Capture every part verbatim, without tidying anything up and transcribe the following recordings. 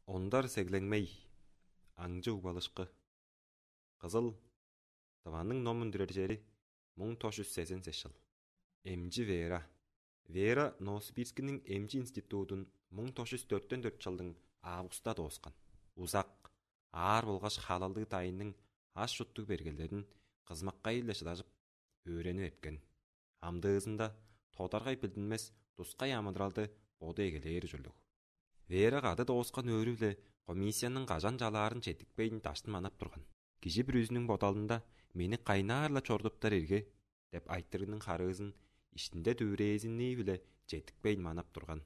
Ондар сеглеңмей, аңчы угбалышкы. Кызыл, Тываның ном үндүрер чери, муң тос чүс сезен сес чыл. Эмчи Вера. Вера Новосибирскиниң эмчи институтун муң тос чүс дөртен дөрт чылдың августта дооскан. Узак, аар болгаш халалдыг дайынның аш-чуттуг бергелерин кызмаккайы-биле шыдажып, өөренип эрткен. Амдыызында тодаргай билдинмес тускай амыдыралды боду эгелээр ужурлуг. Вера кады дооскан өөрү-биле комиссияның кажан чалаарын четтикпейн даштын манап турган. Кижи бүрүзүнүң бодалында «мени кайнаар-ла чорудуптар ирги» деп айтырыгның харыызын иштинде дүвүрээзинии-биле четтикпейн манап турган.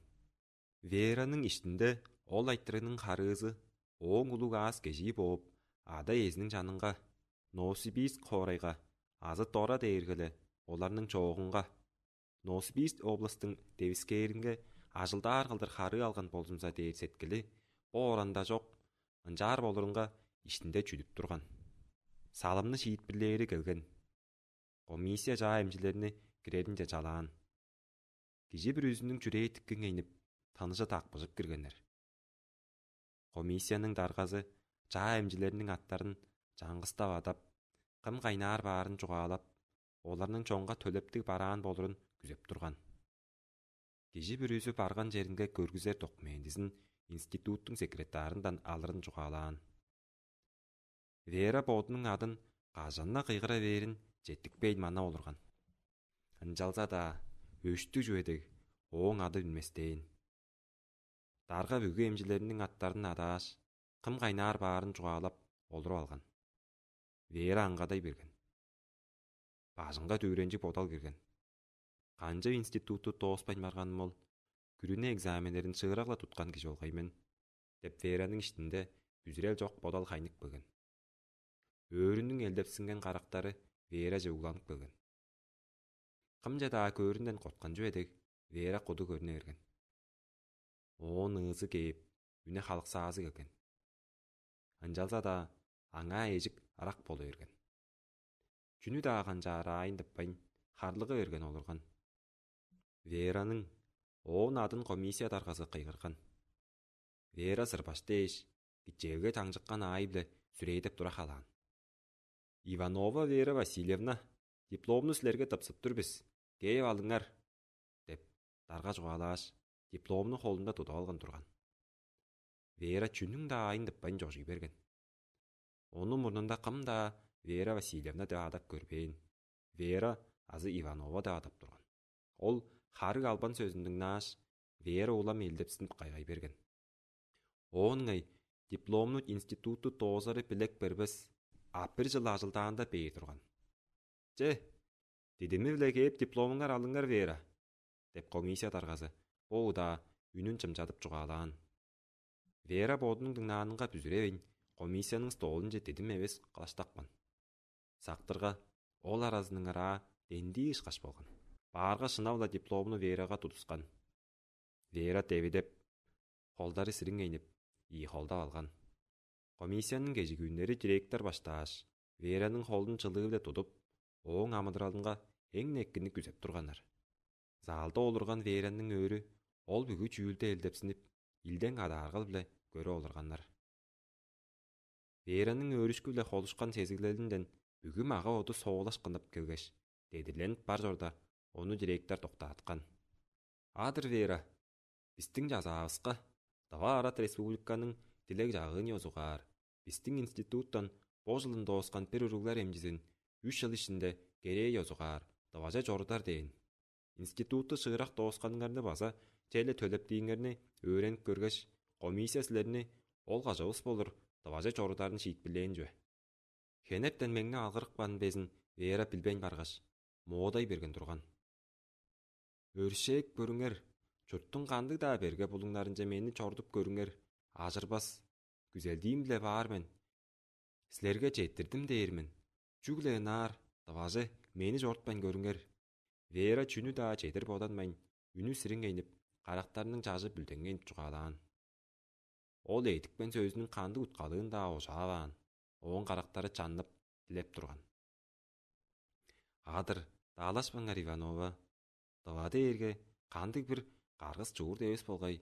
Вераның иштинде ол айтырыгның харыызы ооң улуг аас-кежии бооп, ада-иезиниң чанынга, Новосибирск хоорайга азы дора дээрге-ле оларның чоогунга, Новосибирск областың девискээринге ажылдаар кылдыр харыы алган болзумза дээр сеткили бо оранда чок, ынчаар болурунга иштинде чүдүп турган. Салымны шиитпирлээри келген. Комиссия чаа эмчилерни киреринче чалаан. Кижи бүрүзүнүң чүрээ тиккиңейнип, таныжы дакпыжып киргеннер. Комиссияның даргазы чаа эмчилерниң аттарын чаңгыстап адап, кым кайнаар баарын чугаалап, оларның чонга төлептиг бараан болурун күзеп турган. Кижи бүрүзү барган черинге көргүзер документизин институттуң секретарындан алырын чугаалаан. Вера бодунуң адын кажан-на кыйгыра бээрин четтикпейн манап олурган. Ынчалза-даа өштүг чүве дег, ооң ады үнместээн. Дарга бүгү эмчилериниң аттарын адааш, кым кайнаар баарын чугаалап, олуруп алган. Вера аңгадай берген. Бажыңга дүвүренчиг бодал кирген. «Канчап институтту дооспайн барганым ол? Күрүне экзаменнерин шыырак-ла туткан кижи болгай мен» — деп, Вераның иштинде бүзүрел чок бодал хайнып келген. Өөрүнүң элдепсинген карактары Вераже угланып келген. Кымче-даа көөрүнден корткан чүве дег, Вера куду көрүне берген. Оон ыызы кээп, үне халыксаазы келген. Ынчалза-даа аңаа эжик ырак болу берген. Чүнү-даа канчаар аайын тыппайн, харлыга берген олурган. Вераның оон адын комиссия даргазы кыйгырган. Вера сырбаш дээш, кичээлге таңчыккан аайы-биле сүрээдеп тура халаан. «Иванова Вера Васильевна, дипломну силерге тыпсып тур бис, кээп алыңар» — деп, дарга чугаалааш, дипломну холунда тудуп алган турган. Вера чүнүң-даа аайын тыппайн чожуй берген. Ону мурнунда кым-даа Вера Васильевна деп адап көрбээн. Вера азы Иванова деп адап турган. Ол харыг албан сөзүн дыңнааш, Вера улам элдепсинип кайгай берген. Оон ыңай дипломну институтту доозары билек бербес, а бир чыл ажылдаанда бээр турган. «Че, дидими-биле кээп дипломуңар алыңар, Вера» — деп, комиссия даргазы бо удаа үнүн чымчадып чугаалаан. Вера бодунуң дыңнаанынга бүзүревейн, комиссияның столунче дидим эвес кылаштапкан. Сактырга, ол аразының ыраа дендии ышкаш болган. Баарга шынап-ла дипломну Верага тудускан. Вера девидеп, холдары сириңейнип, ийи холдап алган. Комиссияның кежигүннери директор баштааш, Вераның холун чылыы-биле тудуп, ооң амыдыралынга эң-не эккини күзеп турганнар. Залда олурган Вераның өөрү ол бүгү чүүлде элдепсинип, илдең адааргал-биле көрүп олурганнар. Вераның өөрүшкү-биле холушкан сезиглелинден бүгү мага-боду соолаш кынып келгеш, дедирленип бар чорда, ону директор доктааткан. «А-дыр, Вера, бистиң чазаавыска, Тыва Арат Республиканың дилег-чагыын ёзугаар, бистиң институттан бо чылын дооскан бир уруглар эмчизин үш чыл иштинде керээ ёзугаар Тываже чорудар дээн. Институтту шыырак доосканыңарны база черле төлептииңерни өөренип көргеш, комиссия силерни ол кажавыс болур Тываже чорударын шиитпирлээн чүве. Хенертен меңнеп алгырыпкан безин Вера билбейн баргаш, моодай берген турган. Өршээп көрүңер, чурттуң кандыг-даа берге булуңнарынче мени чорудуп көрүңер, ажырбас, күзелдиим-биле баар мен. Силерге четтирдим дээр мен. Чүгле ынаар, Тываже мени чорутпайн көрүңер». Вера чүнү-даа чедир боданмайн, үнү сириңейнип, карактарының чажы бүлдеңейнип чугаалаан. Ол эдипкен сөзүнүң кандыг уткалыын-даа ожааваан, ооң карактары чаннып, дилеп турган. «А-дыр, даалашпаңар, Иванова. Тыва дээрге кандыг-бир каргыс чуурда эвес болгай.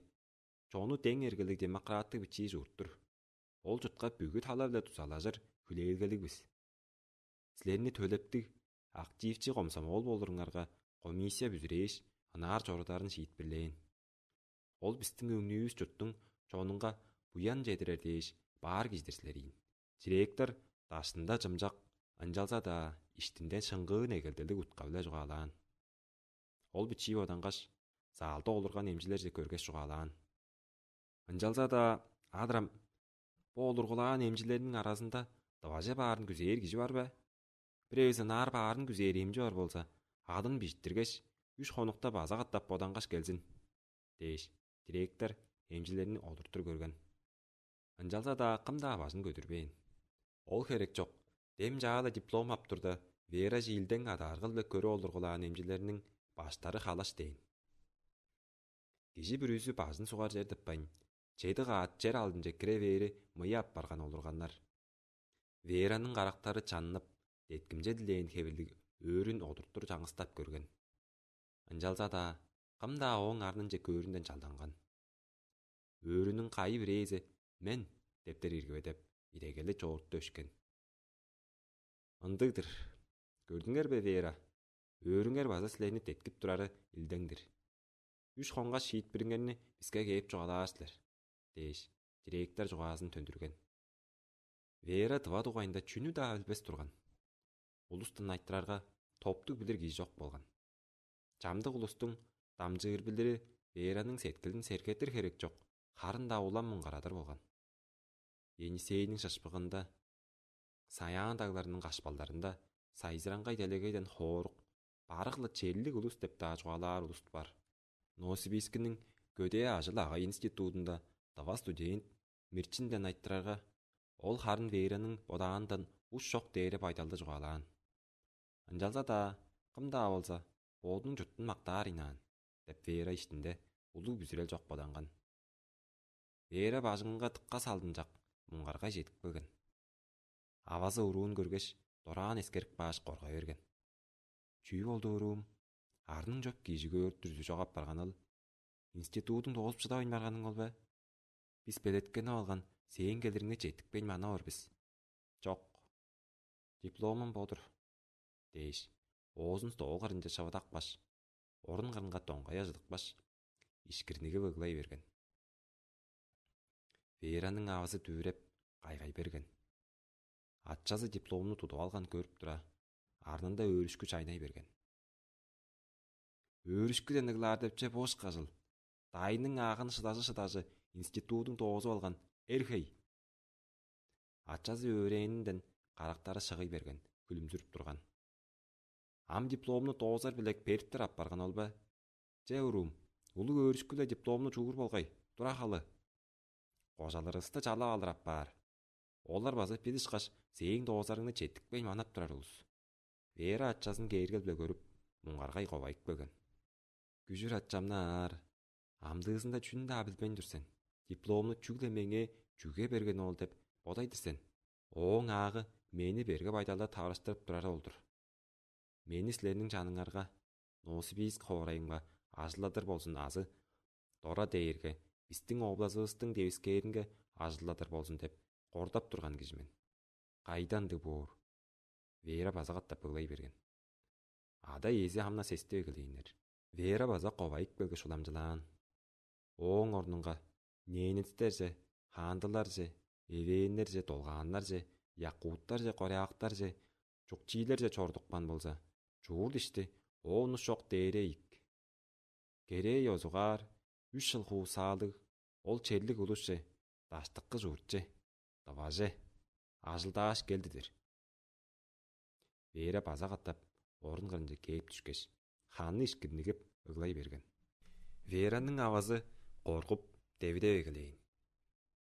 чону дең эргелиг демократтыг бичии чурт-тур. Ол чутка бүгү тала-биле дузалажыр хүлээлгелиг бис. Силерни төлептиг, активчи комсомол болурунарга комиссия бүзүрээш, ынаар чорударын шиитпирлээн. Ол бистиң өңнүүвүс чурттуң чонунга буян чедирер дээш баар кижи-дир силер ийин. Директор даштында чымчак, ынчалза-даа иштинден шыңгыы негелделиг утка-биле чугаалаан. Ол бичии бодангаш, залда олурган эмчилерже көргеш чугаалаан. Ынчалза-даа, адырам, бо олургулаан эмчилерниң аразында дываже баарын күзээр кижи бар бе? Бир эвес ынаар баарын күзээр эмчи бар болза, адын бижиттиргеш, үш хонукта база катап бодангаш келзин, дээш, директор эмчилерни олуртур көрген. Ынчалза-даа кым-даа бажын көдүрбээн. Ол херек чок, дем чаала диплом ап турда, Вера жилдең адааргыл-биле көрүп олургулаан эмчилерниң баштары халаш дээн. Кижи бүрүзү бажын сугар чер тыппайн, чеди каат чер алдынче кире бээри мыйы аппарган олурганнар. Вераның карактары чаннып, деткимче дилээн хевирлиг өөрүн одуртур чаңгыстап көрген. Ынчалза-даа кым-даа ооң арнынче көөрүнден чалданган. Өөрүнүң кайы бирээзи «Мен» дептер иргиведеп, идегели чоорту өшкен. «Ындыг-дыр. Көрдүңер бе, Вера? Өөрүңер база силерни деткип турары илдең-дир. Үш хонгаш шиитпириңерни биске кээп чугаалаар силер», — дээш, директор чугаазын төндүрген. Вера тыва дугайында чүнү-даа билбес турган. Улустан айтырарга, топтуг билир кижи чок болган. Чамдык улустуң дамчыыр билири Вераның сеткилин сергеттир херек чок, харын-даа улам муңгарадыр болган. Енисейниң шышпыгында, Саяан дагларының кашпалдарында сайзыраңгай делегейден хоорук, барык-ла черлик улус деп-даа чугаалаар улус бар. Новосибирскиниң көдээ ажыл-агый институтунда тыва студент Мирчинден айтырарга, ол харын Вераның бодаандан ус чок дээри байдалды чугаалаан. Ынчалза-даа кым-даа болза, бодунуң чуртун мактаар ыйнаан деп, Вера иштинде улуг бүзүрел чок боданган. Вера бажыңынга дыка салдынчак муңгаргай чедип келген. Авазы уруун көргеш, дораан эскерип кааш, коргай берген. «Чүү болду, уруум? Арның чоп кижи көөрүп дүрзү чок апарганыл? Институдуң доозуп шыдавайн барганың ол бе? Бис белеткенип алган сээң келириңни четтикпейн манавар бис». «Чок, дипломум бо-дур», — дээш, оозун стол кырынче шывыдапкаш, орун кырынга доңгай ажыдыпкаш, ишкирниги ыглай берген. Вераның авазы дүвүреп, кайгай берген. Ачазы дипломну тудуп алган көрүп тура, арнында өөрүшкү чайнай берген. «Өөрүшкүден ыглаар деп че бо ышкажыл? Дайның аагын шыдажы-шыдажы институдуң доозуп алган эр хей!» Ачазы өөрээнинден карактары шыгый берген, хүлүмзүрүп турган. «Ам дипломну доозар билек бериптер апарган ол бе? Че, уруум, улуг өөрүшкү-ле дипломну чуур болгай, тура халы. Кожаларывысты чалап алыр апаар. Олар база бис ышкаш сээң доозарыңны четтикпейн манап турар улус». Вера ачазын кээргел-биле көрүп, муңгаргай ковайып келген. «Күжүр ачамны аар, амдыызында чүнү-даа билбейн тур сен. Дипломну чүгле меңээ чүге берген ол деп бодай-дыр сен. Ооң аагы мени берге байдалда таварыштырып турары ол-дур. Мени силерниң чаныңарга, Новосибирск хоорайынга ажылдадыр болзун азы дора дээрге бистиң облазывыстың девискээринге ажылдадыр болзун деп кордап турган кижи мен. Кайда ындыг боор?» Вера база катап ыглай берген. Ада-иези ам-на сестип эгелээннер. Вера база ковайып келгеш уламчылаан. Ооң орнунга ненецтерже, хандыларже, эвээннерже, долгааннарже, якуттарже, коряактарже, чукчийлерже чорудупкан болза, чуурт ишти оон ус чок дээре ийик. Керээ ёзугаар, үш чыл хуусаалыг, ол черлик улусче, даштыкы чуртче, тываже ажылдааш келди-дир. Вера база катап орун кырынче кээп дүшкеш, ханы ишкирнигип ыглай берген. Вераның авазы коргуп, девидеп эгелээн.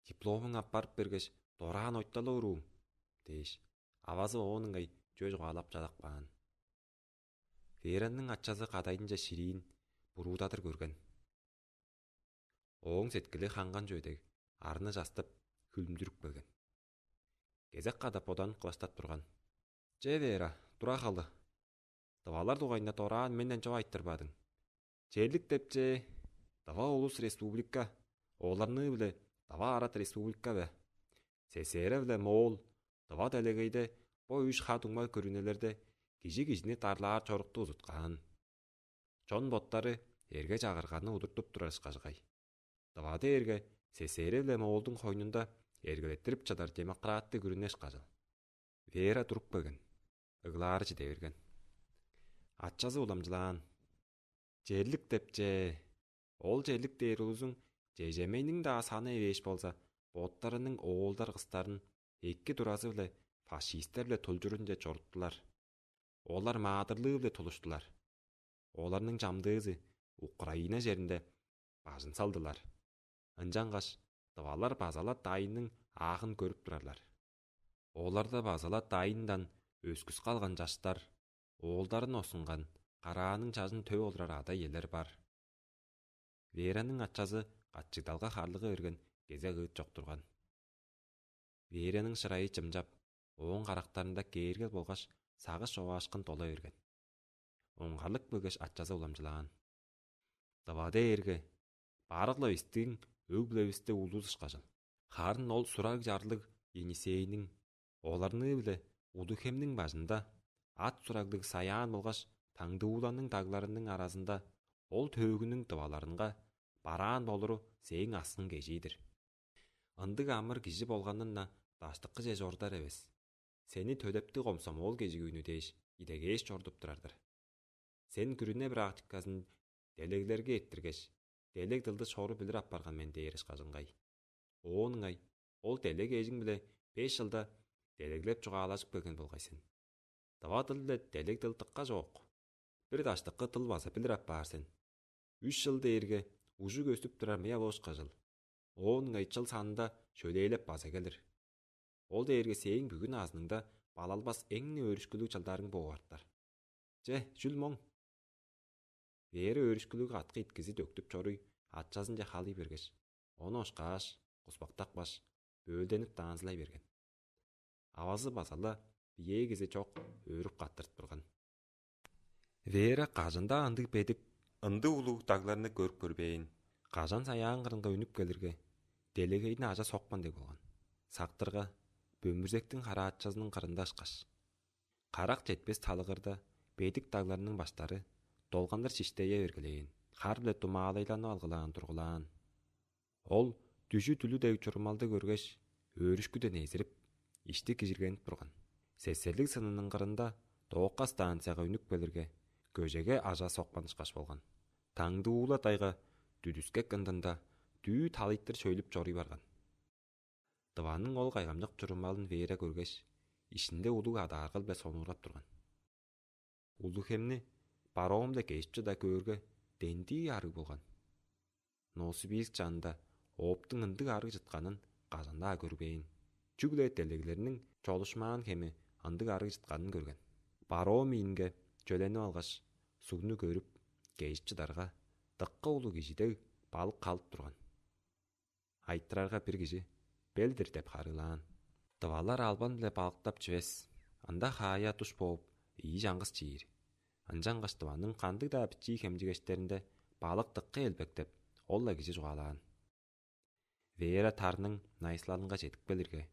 «Дипломуң аппарып бергеш, дораан ойтала, уруум» — дээш, авазы оон ыңай чүве чугаалап чадап каан. Вераның ачазы кадайынче шириин буруудадыр көрген. Ооң сеткили ханган чүве дег, арны частып, хүлүмдүрүп келген. Кезек кадап боданып кылаштап турган. «Че, Вера, тура халы. Тывалар дугайында дораан менден чоп айтырбадың. Черлик деп че, тыва улус республика, Оларныы-биле дава арат республика бе? Сесере-биле Моол дыва делегейде бо үш ха-дуңма көрүнелерде кижи кижини дарлаар чорукту узуткаан. Чон боттары эрге-чагырганы удуртуп турар ышкажыгай. Дыва дээрге Сесере-биле Моолдуң хойнунда эргелеттирип чадар демократты күрүнеш кажыл. Вера туруп келген, ыглаары чиде берген. Ачазы уламчылаан. Черлик деп че. Ол черлик дээр улузуң чежемейниң-даа саны эвээш болза, боттарының оолдар-кыстарын эки туразы-биле фашистер-биле тулчурунче чоруттулар. Олар маадырлыы-биле тулуштулар. Оларның чамдыызы Украина черинде бажын салдылар. Ынчангаш дывалар база-ла дайынның аахын көрүп турарлар. Оларда база-ла дайындан өскүс калган чаштар, оолдарын осунган, карааның чажын төп олурар ада-иелер бар. Вераның ачазы качыгдалга харлыга берген кезек ыыт чок турган. Вераның шырайы чымчап, ооң карактарында кээргел болгаш сагыш човаашкын дола берген. Оңгарлык бергеш, ачазы уламчылаан. Дывада эрге, барык-ла бистиң өг-бүлевисте улус ышкажыл. Харын ол сураг чарлыг Енисейниң, оларныы-биле Улуг-Хемниң бажында, ат сураглыг Саяан болгаш Таңдыууланың дагларының аразында ол төөгүнүң дываларынга бараан болуру сээң асың кежии-дир. Ындыг амыр кижи болганын-на даштыкы чеже ордар эвес. Сени төлептиг комсомол кежигүүнү дээш идегээш чорудуп турар-дыр. Сен күрүне практиказын делеглерге эрттиргеш, делег дылды шору билир апарган мен дээр ышкажынгай. Оон ыңай, ол делег эжиң-биле беш чылда делеглеп чугаалажып келген болгай сен. Дыва дыл-биле делег дыл дыкка чоок. Бир даштыкы дыл база билир апаар сен. Үш чыл дээрге ужуг өстүп турар мыя бошка чыл. Оон ыңай чыл санында шөлээлеп база келир. Ол дээрге сээң бүгүн азыныңда балалбас эң-не өөрүшкүлүг чылдарың бооп артар. Че, чүл моң? Вера өөрүшкүлүг аткы иткизи дөктүп чоруй, ачазынче халый бергеш, ону ошкааш, куспактапкаш, бөөлденип даанзылай берген. Авазы база-ла биеэ кизе чок өөрүп каттырып турган. Вера кажан-даа ындыг бедик, ындыг улуг дагларны көрүп көрбээн. Кажан Саяан кырынга үнүп келирге, делегейни ажа сокпан дег болган. Сактырга, бөмбүрзектиң хараачазының кырында ышкаш. Карак четпес талыгырда бедик дагларның баштары долгандыр шиштее бергилээн, хар-биле думаалайланып алгылаан тургулаан. Ол дүжү-дүлү дег чурумалды көргеш, өөрүшкүден эзирип, ишти кижиргенип турган. Сесерлиг сынының кырында доокка станцияга үнүп келирге, көжеге ажа сокпан ышкаш болган. Таңды уула дайга дүдүскек ындында дүү талыйтыр шөйлүп чоруй барган. Дыванның ол кайгамчык чурумалын Вера көргеш, ишинде улуг адааргал-биле сонуургап турган. Улуг-Хемни паромда кежип чыда көөрге, дендии арыг болган. Новосибирск чанында ооптуң ындыг арыг чытканын кажан-даа көрбээн. Чүгле делеглерниң чолушмаан хеми ындыг арыг чытканын көрген. Паром иинге чөленип алгаш, сугну көрүп, кежип чыдарга, дыкка улуг кижи дег балык халып турган. Айтырарга бир кижи: «Бел-дир» — деп харыылаан. Дывалар албан-биле балыктап чивес, ында хаая душ бооп, ийи чаңгыс чиир. Ынчангаш дыванның кандыг-даа бичии хемчигештеринде балык дыкка элбек деп, ол-ла кижи чугаалаан. Вера тарның найысылалынга чедип келирге,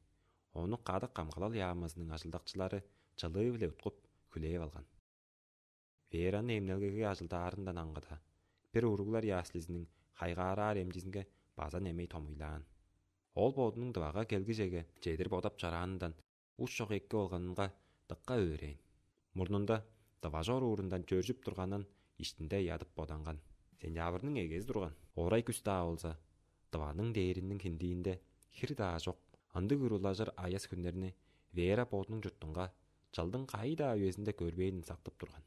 ону кадык камгалал яамызының ажылдакчылары чылыы-биле уткуп, хүлээп алган. Вераны эмнелгеге ажылдаарындан аңгыда, бир уруглар яслизиниң хайгаараар эмчизинге база немей томуйлаан. Ол бодунуң дывага келгижеге чедир бодап чораанындан ус чок эки болганынга дыкка өөрээн. Мурнунда дыважор уурундан чөржүп турганын иштинде ыядып боданган. Сентябрьның эгези турган. Орай күс-даа болза, дываның дээриниң хиндиинде хир-даа чок. Ындыг уруулажыр аяс хүннерни Вера бодунуң чуртунга чылдың кайы-даа үезинде көрбээнин сактып турган.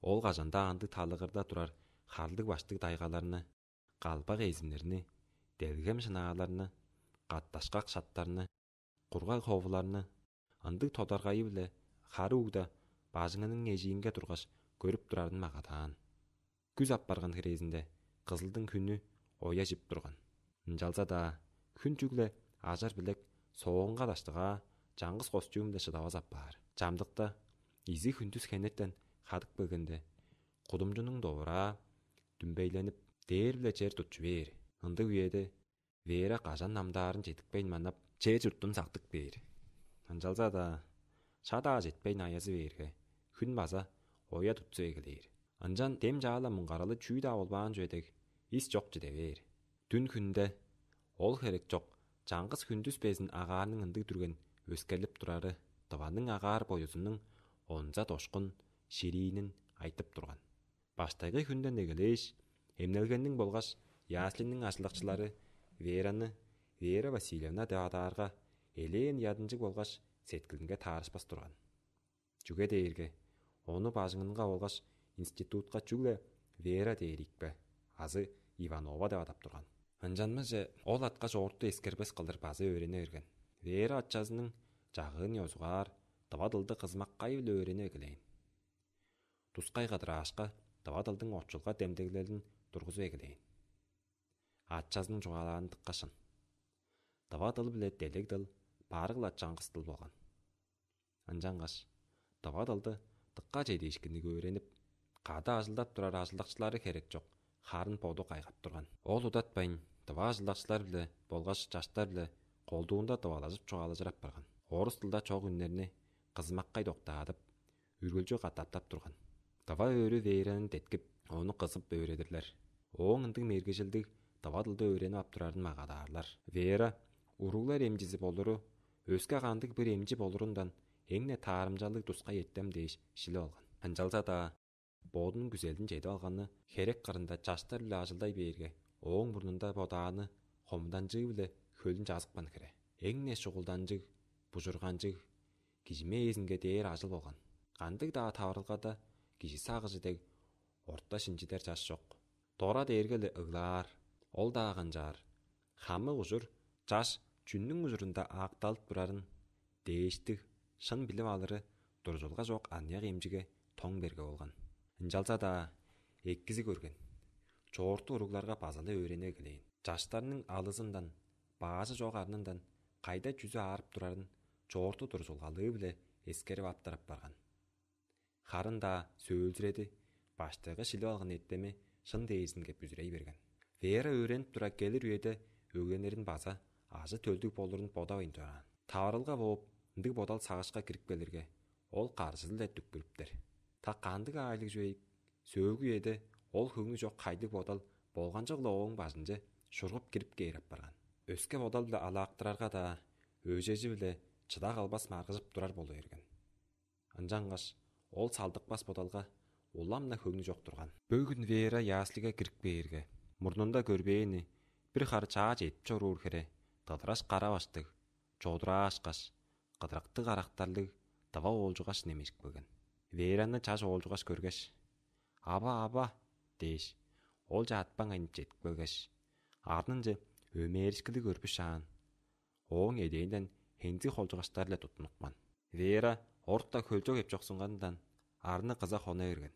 Ол кажан-даа ындыг талыгырда турар харлыг баштыг тайгаларны, калбак эзимнерни, делгем шынааларны, катташкак шаттарны, кургаг ховуларны, ындыг тодаргайы-биле хары угда бажыңының эжиинге тургаш көрүп турарын магадаан. Күс апарган хирезинде кызылдың хүнү оя чип турган. Ынчалза-даа хүн чүгле ажар-билек соогунга даштыгаа чаңгыс костюм-биле шыдавас апаар. Чамдыкта изи хүндүс хенертен хадып келгенде, кудумчунуң довураа дүмбейленип, дээр-биле чер тутчу бээр. Ындыг үеде Вера кажан намдаарын чедикпейн манап, чер чурттун сактып бээр. Ынчалза-даа шадаа жетпейн аязы бээрге, хүн база оя тутсу эгелээр. Ынчан дем чаала муңгаралы чүү-даа болбаан чүве дег, ис чок чиде бээр. Дүн хүнде ол херек чок, чаңгыс хүндүс безин агаарның ындыг дүрген өскерлип турары дыванның агаар боюзунуң онза дошкун шириинин айтып турган. Баштайгы хүнден эгелээш, эмнелгенниң болгаш яслиниң ажылдакчылары Вераны Вера Васильевна деп адаарга, элээн ядынчыг болгаш сеткилинге таарышпас турган. Чүге дээрге ону бажыңынга болгаш институтка чүгле Вера дээр ийикпе азы Иванова деп адап турган. Ынчанмаже ол аткаш оорту эскербес кылдыр база өөрене берген. Вера ачазының чагыын ёзугаар дыва дылды кызмаккай-биле өөренип эгелээн. Тускай кыдыраашка дыва дылдың очулга демдеглелин тургузуп эгелээн. Ачазының чугаалааны дыкка шын. Дыва дыл биле делег дыл барыгла чаңгыс дыл болган. Ынчангаш дыва дылды дыкка чедиишкинниг өөренип, кады ажылдап турар ажылдакчылары херек чок, харын боду кайгап турган. Ол удатпайн дыва ажылдакчылар биле болгаш чаштар биле колдуунда дывалажып чугаалажыр апарган. Орус дылда чок үннерни кызмаккай доктаадып, үргүлчү катаптап турган. Дыва өөрү Вейраны деткип, ону кызып өөредирлер. Ооң ындыг мергежилдиг дыва дылды өөренип ап турарын магадаарлар. Вера уруглар эмчизи болуру өске кандыг бир эмчи болурундан эң-не таарымчалыг тускай эртем дээш шилип алган. Ынчалза-даа бодунуң күзелин чедип алганы херек кырында чаштар-биле ажылдай бээрге, ооң мурнунда бодааны хомуданчыы-биле хөлүн чазыпкан хире. Эң-не шугулданчыг, бужурганчыг, кижи мээзинге дээр ажыл болган. Кандыг-даа таварылгада кижи сагыжы дег орта шинчидер чаш чок. Дора дээрге-ле ыглаар, ол-даа канчаар. Хамык ужур чаш чүннүң ужурунда аакталып турарын дээштиг, шын билип алыры дуржулга чок аныяк эмчиге тоң берге болган. Ынчалза-даа экизи көрген. Чоорту уругларга база-ла өөрени эгелээн. Чаштарның алызындан, баажы чок арнындан кайда чүзү аарып турарын чоорту дуржулгалыы-биле эскерип аптырап барган. Харын-даа сөөлзүреди, баштайгы шилип алган эртеми шын дээрзинге бүзүрей берген. Вера өөренип тура келир үеде өгленерин база ажы-төлдүг болурун бодавайн чораан. Таварылга бооп, ындыг бодал сагышка кирип келирге, ол каржы-биле дүкпүрүптер. Та кандыг аайлыг чүвейик, сөөлгү үеде ол хөңнү чок кайдыг бодал болганчок-ла ооң бажынче шургуп кирип кээр апарган. Өске бодал-биле алаактырарга-даа, өжежи-биле чыда калбас маргыжып турар болу берген. Ынчангаш ол салдыкпас бодалга улам-на хөңнү чок турган. Бөгүн Вера яслиге кирип кээрге, мурнунда көрбээни бир хар чаа чедип чоруур хире дыдыраш кара баштыг, чодураашкаш, кыдырыктыг карактарлыг дыва оолчугаш немежип келген. Вераны чаш оолчугаш көргеш: «Аба, аба!» – дээш, ол чаатпаң айнып чедип келгеш, арнынче өмээришкилиг өрбүш шаан, ооң эдээнден хензи холчугаштар-ла туттунупкан. Вера орта хөлчок эпчоксунгандан арны кыза хона берген.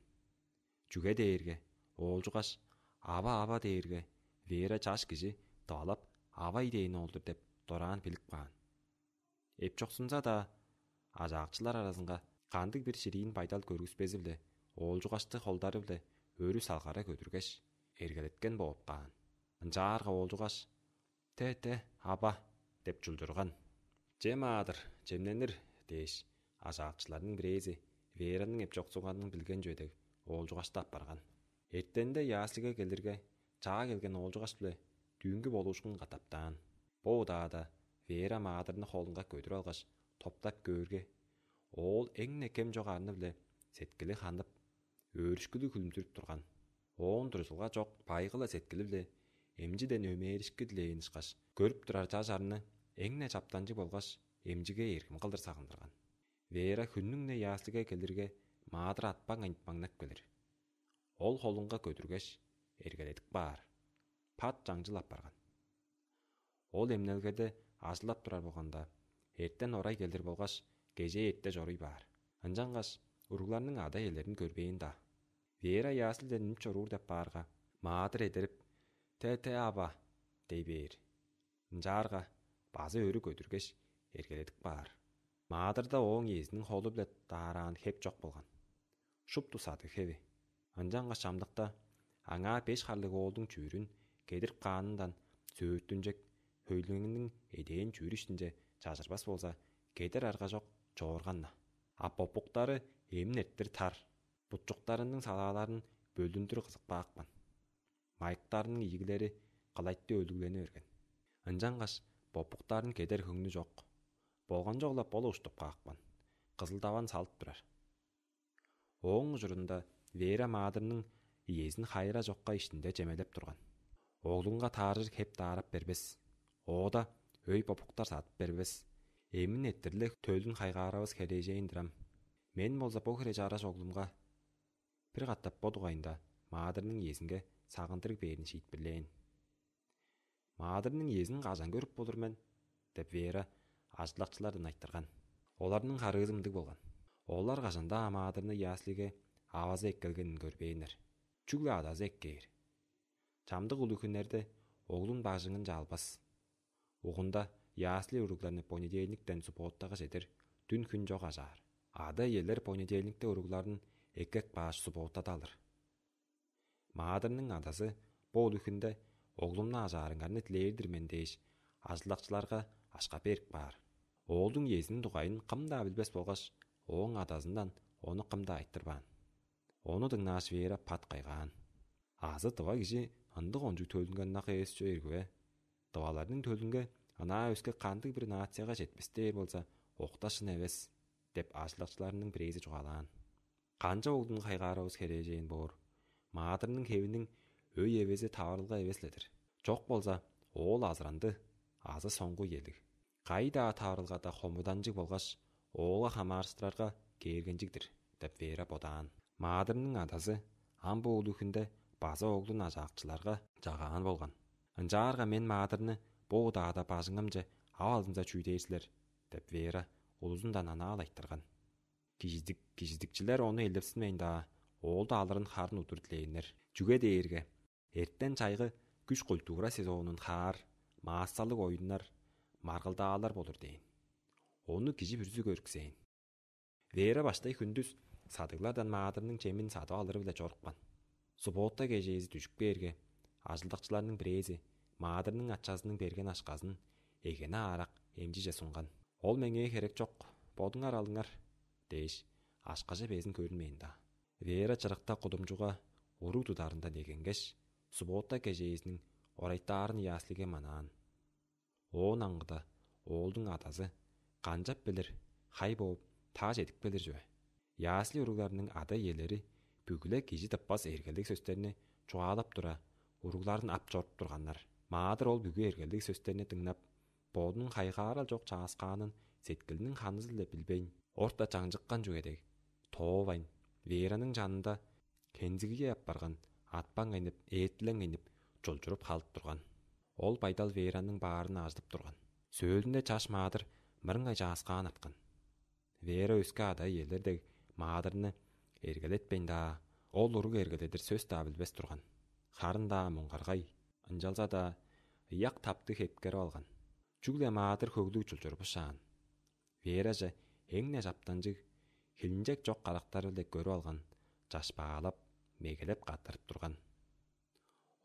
Чүге дээрге оолчугаш «Ава, ава» дээрге, Вера чаш кижи дывалап «Авай» дээн ол-дур деп дораан билип каан. Эпчоксунза-даа, ажаакчылар аразынга кандыг-бир шириин байдал көргүспези-биле, оолчугашты холдары-биле өрү салгара көдүргеш, эргелеткен бооп каан. Ынчаарга оолчугаш: «Те-те, аба» – деп чулчурган. «Че, маадыр, чемненир» – дээш, ажаакчыларның бирээзи Вераның эпчоксуганын билген чүве дег, оолчугашты аппарган. Эртенде яслиге келирге, чаа келген оолчугаш-биле дүүнгү болуушкун катаптаан. Бо удаада Вера маадырны холунга көдүрүп алгаш, топтап көөрге, оол эң-не кем чок арны-биле сеткили ханып, өөрүшкүлүг хүлүмзүрүп турган. Оон дурзулга чок байгы-ла сеткили-биле эмчиден өмээришки дилээн ышкаш, көрүп турар чаш арны эң-не чаптанчыг болгаш, эмчиге эргим кылдыр сагындырган. Вера хүннүң-не яслиге келирге, маадыр атпаң айнып маңнап келир. Ол холунга көдүргеш, эргеледип каар. Пат чаңчыл апарган. Ол эмнелгеде ажылдап турар болганда, эртен орай келир болгаш, кежээ эрте чоруй баар. Ынчангаш уругларның ада-иелерин көрбээн-даа. Вера яслиден үнүп чоруур деп баарга, маадыр эдерип: «Те-те, аба» – дей бээр. Ынчаарга база өрү көдүргеш, эргеледип каар. Маадырда ооң иезиниң холу-биле даараан хеп чок болган. Шупту садыг хеви. Ынчангаш чамдыкта аңаа беш харлыг оолдуң чүүрүн кедирип каанындан сөөртүнчек, Хөйлеңниң эдээн чүүрүшүнче чажырбас болза, кедер арга чок чоорган-на. А бопуктары эмин эрттир тар, бутчуктарының салааларын бөлүндүр кызып каапкан. Майыктарының ийигилери кылайтты өлүглени берген. Ынчангаш бопуктарын кедер хөңнү чок. Болган чогла бола уштуп каапкан. Кызылдаван салып турар. Ооң ужурунда Вера маадырның иезин хайыра чокка иштинде чемелеп турган. Оглунга таарыжыр хеп даарап бербес, оода өй бопуктар садып бербес, эмин эрттирлиг төлүн хайгааравыс херээжээн-дир ам. Мен болза бо хире чараш оглумга бир катап бо дугайында маадырның иезинге сагындырыг бээрин шиитпирлээн. «Маадырның иезин кажан көрүп болур мен?» – деп Вера ажылдакчылардан айтырган. Оларның харыызы мындыг болган: олар кажан-даа маадырны яслиге авазы эккелгенин көрбээннер, чүгле адазы эккээр. Чамдык улуг хүннерде оглун бажыңынче албас. Угунда ясли уругларны понедельниктен субботтага чедир дүн хүн чок ажаар. Ада-иелер понедельникте уругларын эккеп кааш, субботтада алыр. Маадырның адазы бо улуг хүнде оглумну ажаарыңарны дилээр-дир мен дээш, ажылдакчыларга акша берип каар. Оолдуң иезиниң дугайын кым-даа билбес болгаш, ооң адазындан ону кым-даа айтырбаан. Ону дыңнааш, Вера бат кайгаан. Азы тыва кижи ындыг ончуг төлүнге ынак эвес чүве ирги бе? Тываларның төлүнге ынаа өске кандыг-бир нацияга четпес дээр болза, окташын эвес, – деп ажылдакчыларының бирээзи чугаалаан. Канчап оглун хайгааравыс херээжээн боор? Маадырның хевиниң өй эвези таварылга эвес-ле-дир. Чок болза, оол азыранды азы соңгу иелиг. Кайы-даа таварылгада хомуданчыг болгаш, оолга хамаарыштырарга кээргенчиг-дир деп Вера бодаан. Маадырның адазы ам бо улуг хүнде база оглун ажаакчыларга чагаан болган. Ынчаарга мен маадырны бо удаада бажыңымче ап алзынза чүү дээр силер? – деп Вера улузундан анаал айтырган. Кижидик, кижидикчилер ону элепсинмейн-даа, оолду алырын харын удур дилээннер. Чүге дээрге эртен чайгы күш-культура сезонун хаар, массалыг оюннар, маргылдаалар болур дээн. Ону кижи бүрүзү көрүксээн. Вера баштай хүндүс садыглардан маадырның чемин садып алыры-биле чорупкан. Суббота кежээзи дүжүп кээрге, ажылдакчыларның бирээзи маадырның ачазының берген акшазын эгени аарак эмчиже сунган. «Ол меңээ херек чок, бодуңар алыңар» – дээш, акшаже безин көрүнмээн-даа. Вера чырыкта кудумчуга уруг тударындан эгенгеш, суббота кежээзиниң орайтаарын яслиге манаан. Оон аңгыда оолдуң адазы канчап билир, хай бооп, таа чедип келир чүве. Ясли уругларының ада-иелери бүгү-ле кижи тыппас эргелиг сөстерни чугаалап тура, уругларын ап чоруп турганнар. Маадыр ол бүгү эргелиг сөстерни дыңнап, бодунуң хайгаарал чок чааскаанын сеткилиниң ханызы-биле билбейн, орта чаңчыккан чүве дег, тоовайн, Вераның чанында хензигиге апарган, атпаң кайнып, ээттилең кайнып, чулчуруп халып турган. Ол байдал Вераның баарын ажыдып турган. Сөөлүнде чаш маадыр мырыңай чааскаан арткан. Вера өске ада-иелер дег маадырны эргелетпейн-даа, ол уруг эргеледир сөс-даа билбес турган. Харын-даа муңгаргай, ынчалза-даа ыяк таптыг хепкерип алган. Чүгле маадыр хөглүг чулчурбушаан. Вераже эң-не чаптанчыг, хилинчек чок карактары-биле көрүп алган, чашпаалап, мегелеп каттырып турган.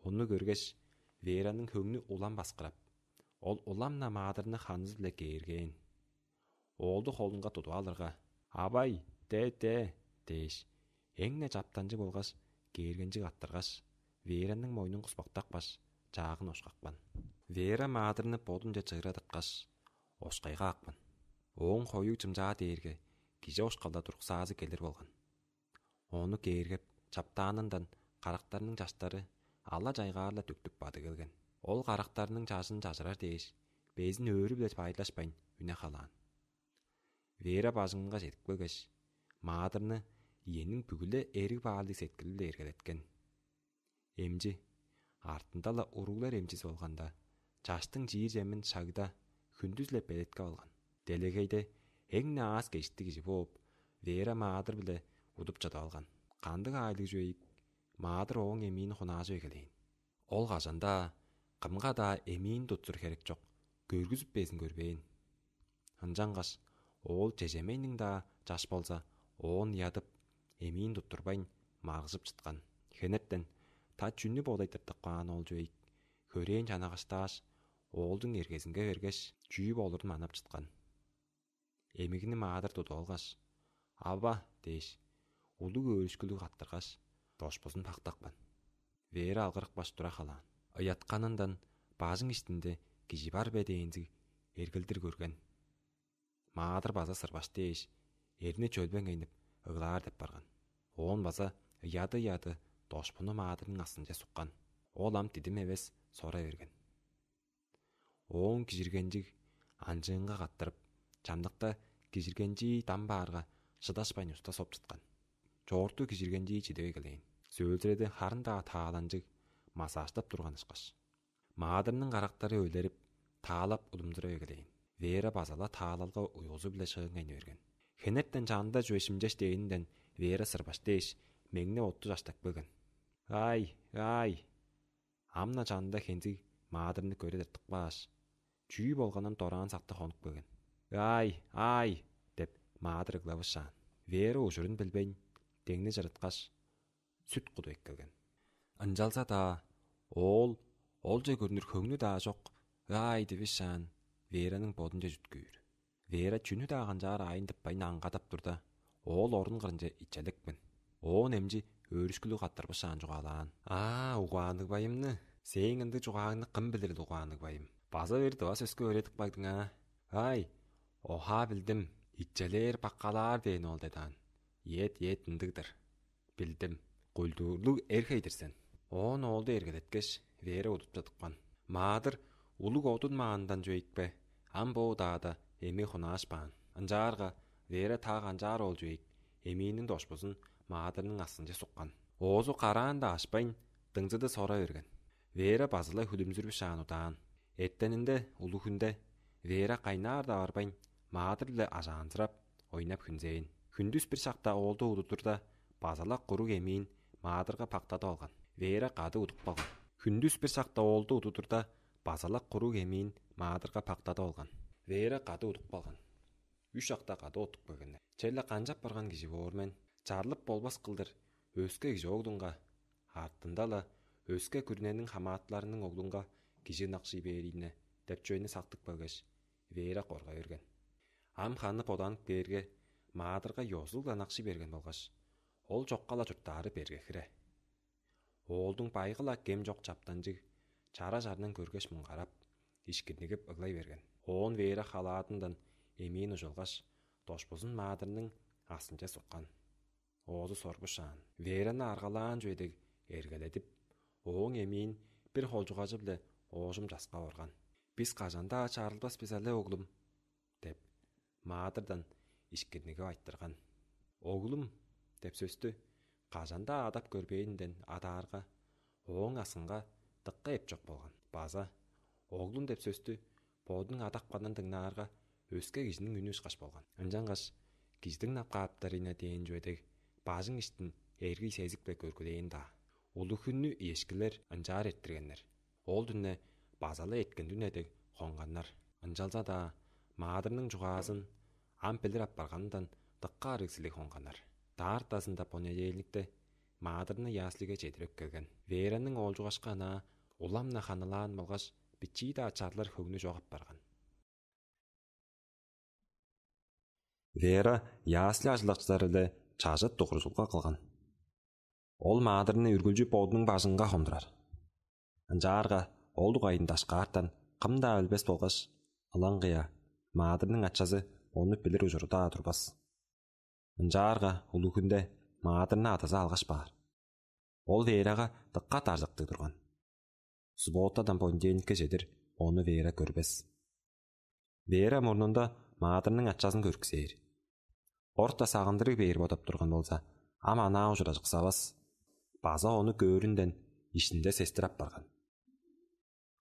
Ону көргеш, Вераның хөңнү улам баскырап, ол улам-на маадырны ханызы-биле кээргээн. Оолду холунга тудуп алырга: «Авай, де-де!» – дээш, эң-не чаптанчыг болгаш кээргенчиг аттыргаш, Вераның мойнун куспактапкаш, чаагын ошкапкан. Вера маадырны бодунче чыырадыпкаш, ошкай каапкан. Ооң хоюг чымчаа дээрге кижи ошкалда туруксаазы келир болган. Ону кээргеп, чаптаанындан карактарның чаштары ала-чайгаар-ла дүктүп бадып келген. Ол карактарның чажын чажырар дээш, безин өөрү-биле байырлашпайн үне халаан. Вера бажыңынга чедип келгеш, маадырны иениң бүгү-ле эриг баалдыг сеткили-биле эргелеткен. Эмчи, артында-ла уруглар эмчизи болганда, чаштың чиир чемин шагда, хүндүс-ле белеткеп алган. Делегейде эң-не аас-кежиктиг кижи бооп, Вера маадыр-биле удуп чыдып алган. Кандыг аайлыг чүве ийик, маадыр ооң эмиин хунаажып эгелээн. Ол кажан-даа, кымга-даа эмиин туттур херек чок, көргүзүп безин көрбээн. Ынчангаш оол чежемейниң-даа чаш болза, оон ядып, эмиин туттурбайн, маргыжып чыткан. Хенертен: «Та чүнү бодайтыртып каан ол чүве ийик?» – хөрээн чанагыштааш, Оолдуң эргезинге бергеш, чүү болурун манап чыткан. Эмигни маадыр тудуп алгаш: «Авба!» – дээш, улуг өөрүшкүлүг каттыргаш, дошпузун пактапкан. Вера алгырыпкаш тура халаан. Ыятканындан бажың иштинде кижи бар бе дээнзиг эргилдир көрген. Маадыр база сырбаш дээш, эрни чөлбең айнып, ыглаар деп барган. Оон база ыяды-ыяды дошпуну маадырның астынче суккан. Ол ам дидим эвес сора берген. Ооң кижиргенчиг анчыынга каттырып, чамдыкта кижиргенчии дам баарга, шыдашпайн уста соп чыткан. Чоорту кижиргенчии чидип эгелээн. Сөөлзүреди харын-даа тааланчыг массажтап турган ышкаш. Маадырның карактары өлерип, таалап удумзурап эгелээн. Вера база-ла таалалга уйгузу-биле шыыңгайны берген. Хенертен чанында чүве шимчеш дээнинден Вера сырбаш дээш, меңне отту чаштап келген. «Ай, ай!» Ам-на чанында хензиг маадырны көре тыртып кааш, чүү болганын дораан сактып хонуп келген. «Ай, ай!» – деп маадыр ыглавышаан. Вера ужурун билбейн, деңни чырыткаш, сүт кудуп эккелген. Ынчалза-даа оол олче көрнүр хөңнү-даа чок, ай дивишаан, Вераның бодунче чүткүүр. Вера чүнү-даа канчаар аайын тыппайн аңгадап турда, оол орун кырынче ичелекпин. Оон эмчи өөрүшкүлүг каттырбышаан чугаалаан: «Аа, угаанныг байымны, сээң ындыг чугааңны кым билирил, угаанныг байым? База бир дыва сөске өөредип кагдың аа. Ай, охаа билдим, ичелээр баккалаар дээн ол дедаан. Ийет, ийет, ындыг-дыр. Билдим, культурлуг эр-хей-дир сен». Оон оолду эргелеткеш, Вера удуп чыдыпкан. Маадыр улуг одун маандан чүвейикпе, ам бо удаада эми хунаашпаан. Ынчаарга Вера таа канчаар ол чүвейик, эмииниң дошпузун маадырның астынче суккан. Оозу караан-даа ашпайн, дыңзыды сора берген. Вера базылай хүлүмзүрбүшаан удаан. Эртенинде улуг хүнде Вера кайнаар-даа барбайн, маадыр-биле ажаанзырап, ойнап хүнзээн. Хүндүс бир шакта оолду удудурда, база-ла куруг эмиин маадырга пактадып алган. Вера кады удуп калган. Хүндүс бир шакта оолду удудурда, база-ла куруг эмиин маадырга пактадып алган. Вера кады удуп калган. Үш шакта кады оттуп келгеннер. Черле канчап барган кижи боор мен, чарлып болбас кылдыр өске кижи оглунга, артында-ла өске күрүнениң хамаатыларының оглунга кижи ынакшый бээрине деп чүвени сактып келгеш, Вера корга берген. Ам ханы боданып кээрге, маадырга ёзулуг ынакшый берген болгаш, ол чокка-ла чурттаары берге хире. Оолдуң байгы-ла кем чок чаптанчыг чара чарнын көргеш муңгарап, ишкирнигип ыглай берген. Оон Вера халаадындан эмиин ужалгаш, дошпузун маадырның астынче суккан. Оозу сорбушаан, Вераны аргалаан чүве дег эргеледип, ооң эмиин бир холчугажы-биле оожум часкап орган. «Бис кажан-даа чарылбас бис але, оглум?» – деп, маадырдан ишкирнигип айтырган. «Оглум» – деп сөстү кажан-даа адап көрбээнинден адаарга, ооң аксынга дыка эп чок болган. База «оглум» деп сөстү бодунуң адапканын дыңнаарга, өске кижиниң үнү ышкаш болган. Ынчангаш кижи дыңнап кааптар ийне дээн чүве дег, бажың иштин эргий сезик-биле көргүлээн-даа. Улуг хүннү иешкилер ынчаар эрттиргеннер. Ол дүне база-ла эрткен дүне дег хонганнар. Ынчалза-даа маадырның чугаазын ам билир апарганындан дыка арыгсилиг хонганнар. Даартазында понедельникте маадырны яслиге чедирип келген. Вераның оолчугашка ынаа улам-на ханылаан болгаш, бичии-даа чарлар хөңнү чок апарган. Вера ясли ажылдакчылары-биле чажыт дугурузулга кылган. Ол маадырны үргүлчү бодунуң бажыңынга хондурар. Ынчаарга ол дугайында дашкаартан кым-даа билбес болгаш, ылаңгыя маадырның ачазы ону билир ужуру-даа турбас. Ынчаарга улуг хүнде маадырны адазы алгаш баар. Ол Верага дыка даржыктыг турган. Субботадан понедельникке чедир ону Вера көрбес. Вера мурнунда маадырның ачазын көрүксээр. Орта сагындырыг бээр бодап турган болза, ам анаа ужуражыксавас. База ону көөрүнден ишинде сестир апарган.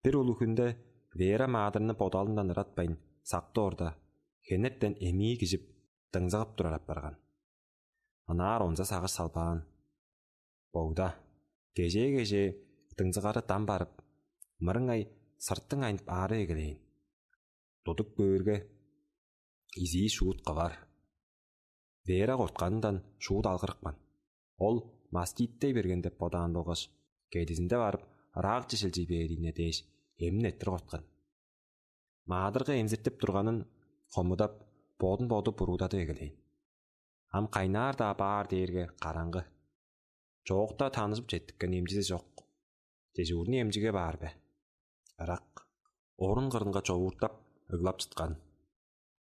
Бир улуг хүнде Вера маадырны бодалындан ыратпайн сактып орда, хенертен эмии кижип, дыңзыгып турар апарган. Ынаар онза сагыш салбаан. Богда, кежээ-кежээ дыңзыгары дам барып, мырыңай сыртың айнып аары эгелээн. Тудуп көөрге, изии шуут кывар. Вера кортканындан шуут алгырыпкан. Ол маститтей берген деп бодаан болгаш, кедизинде барып, ыраакче шилчий бээрине дээш, эмин эрттир корткан. Маадырга эмзиртип турганын хомудап, бодун боду буруудадып эгелээн. Ам кайнаар-даа баар дээрге караңгы. Чоокта танышып четтиккен эмчизи чок. Дежурный эмчиге баар бе? Ырак. Орун кырынга човууртап, ыглап чыткан.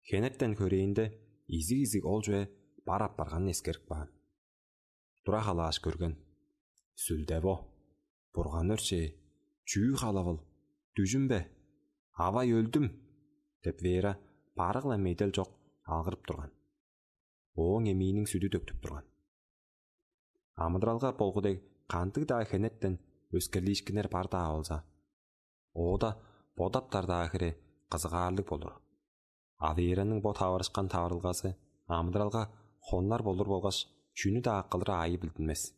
Хенертен хөрээнде изиг-изиг ол чүве бар апарганын эскерип каан. Тура халааш көрген. Сүлде бо. Бурган өршээ, чүү халавыл, дүжүм бе? Авай, өлдүм! — деп Вера барыгла медел чок алгырып турган. Ооң эмииниң сүдү төктүп турган. Амыдыралга болгу дег кандыг-даа хенеттен өскерлиишкиннер бар-даа болза, оода бодаптар-даа хире кызыгаарлыг болур. А Вераның бо таварышкан таварылгазы амыдыралга хоннар болур болгаш, чүнү-даа кылыр аайы билдинмес.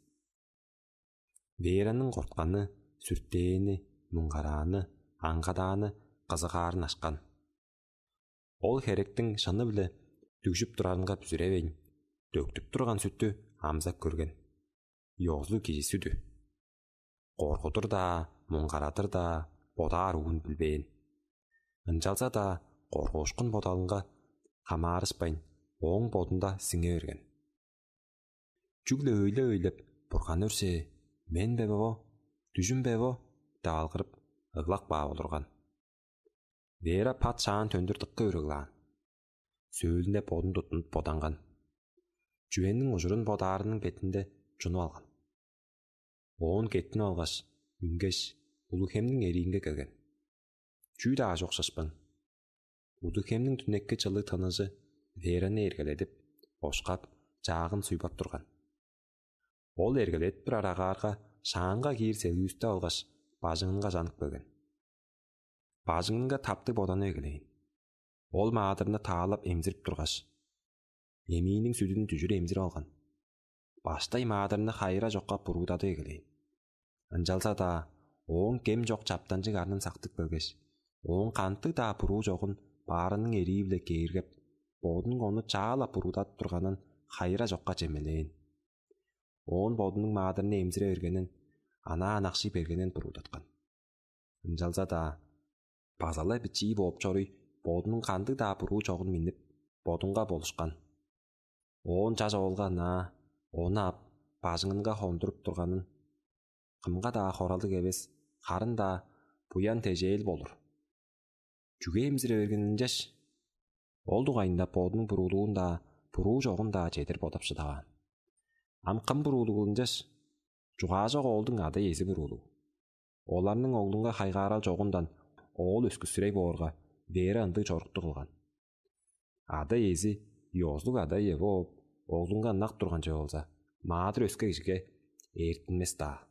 Вераның кортканы, сүртээни, муңгарааны, аңгадааны кызыгаарын ашкан. Ол херектиң шыны-биле дүгжүп турарынга бүзүревейн, төктүп турган сүттү амзап көрген. Ёзулуг кижи сүдү. Коргудур-даа, муңгарадыр-даа бодаар уун билбээн. Ынчалза-даа коргуушкун бодалынга хамаарышпайн, ооң бодунда сиңе берген. Чүгле өйлеп-өйлеп: «Бурган өршээ, мен бе бо? Дүжүм бе бо?» — деп алгырып, ыглап каап олурган. Вера пат шаан төндүр дыка үрегелаан. Сөөлүнде бодун туттунуп боданган. Чүвениң ужурун бодаарының бетинде чунуп алган. Оон кеттинип алгаш, үнгеш, Улуг-Хемниң эриинге келген. Чүү-даа чок шашпаң. Улуг-Хемниң дүнекке чылыг тыныжы Вераны эргеледип, ошкап, чаагын суйбап турган. Ол эргеледип турар агаарга шаанга киир селгүүстеп алгаш, бажыңынга чанып келген. Бажыңынга таптыг боданып эгелээн. Ол маадырны таалап эмзирип тургаш, эмииниң сүдүн дүжүр эмзирип алган. Баштай маадырны хайыра чокка буруудадып эгелээн. Ынчалза-даа ооң кем чок чаптанчыг арнын сактып келгеш, ооң кандыг-даа буруу чогун баарының эрии-биле кээргеп, бодунуң ону чаа-ла буруудадып турганын хайыра чокка чемелээн. Оон бодунуң маадырны эмзире бергенин, анаа ынакшый бергенин буруудаткан. Ынчалза-даа база-ла бичии бооп чоруй, бодунуң кандыг-даа буруу чогун миннип, бодунга болушкан. Оон чаш оолга ынаа, ону ап, бажыңынга хондуруп турганын кымга-даа хоралыг эвес, харын-даа буян-тежээл болур. Чүге эмзире берген ынчаш? Ол дугайында бодунуң буруулуун-даа, буруу чогун-даа чедир бодап шыдаваан. Ам кым буруулугул ынчаш? Чугаажок оолдуң ада-иези буруулуг. Оларның оглунга хайгаарал чогундан оол өскүсүрей боорга, Вера ындыг чорукту кылган. Ада-иези ёзулуг ада-ие бооп, оглунга ынак турган чүве болза, маадыр өске кижиге эртинмес-даа.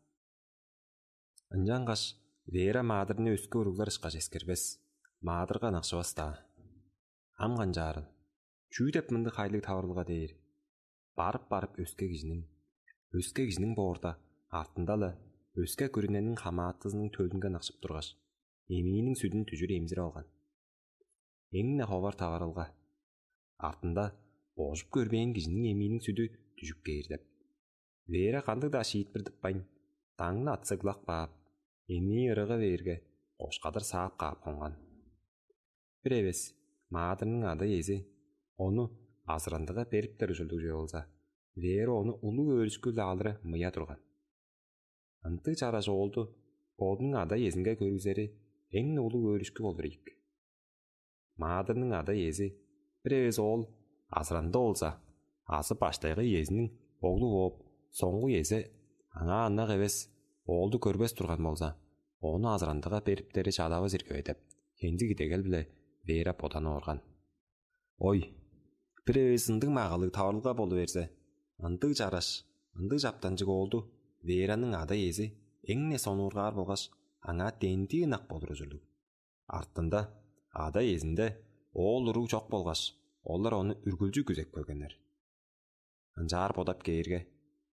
Ынчангаш Вера маадырны өске уруглар ышкаш эскербес, маадырга ынакшывас-даа. Ам канчаарыл? Чүү деп мындыг хайлыг таварылга дээр? Барып-барып өске кижиниң, өске кижиниң боорда, артында-ла өске күрүнениң хамаатызының төлүнге ынакшып тургаш, эмииниң сүдүн дүжүр эмзирип алган. Эң-не ховар таварылга. Артында божуп көрбээн кижиниң эмииниң сүдү дүжүп кээр деп. Вера кандыг-даа шиитпир тыппайн, даңны атсыглап каап, эмии ырыга бээрге, кошкадыр саап каап хонган. Бир эвес маадырның ада-иези ону азырандыга бериптер ужурлуг чүве болза, Вера ону улуг өөрүшкү-биле алыры мыя турган. Ындыг чараш оолду бодунуң ада-иезинге көргүзери эң-не улуг өөрүшкү болур ийик. Маадырның ада-иези: «Бир эвес оол азыранда болза, азы баштайгы иезиниң оглу бооп, соңгу иези аңаа ынак эвес оолду көрбес турган болза, ону азырандыга бериптери чадавас ирги бе?» — деп, хензиг идегел-биле Вера боданып орган. Ой, бир эвес ындыг магалыг таварылга болу берзе, ындыг чараш, ындыг чаптанчыг оолду Вераның ада-иези эң-не сонуургаар болгаш, аңаа дендии ынак болур ужурлуг. Артында ада-иезинде оол уруг чок болгаш, олар ону үргүлчү күзеп келгеннер. Ынчаар бодап кээрге,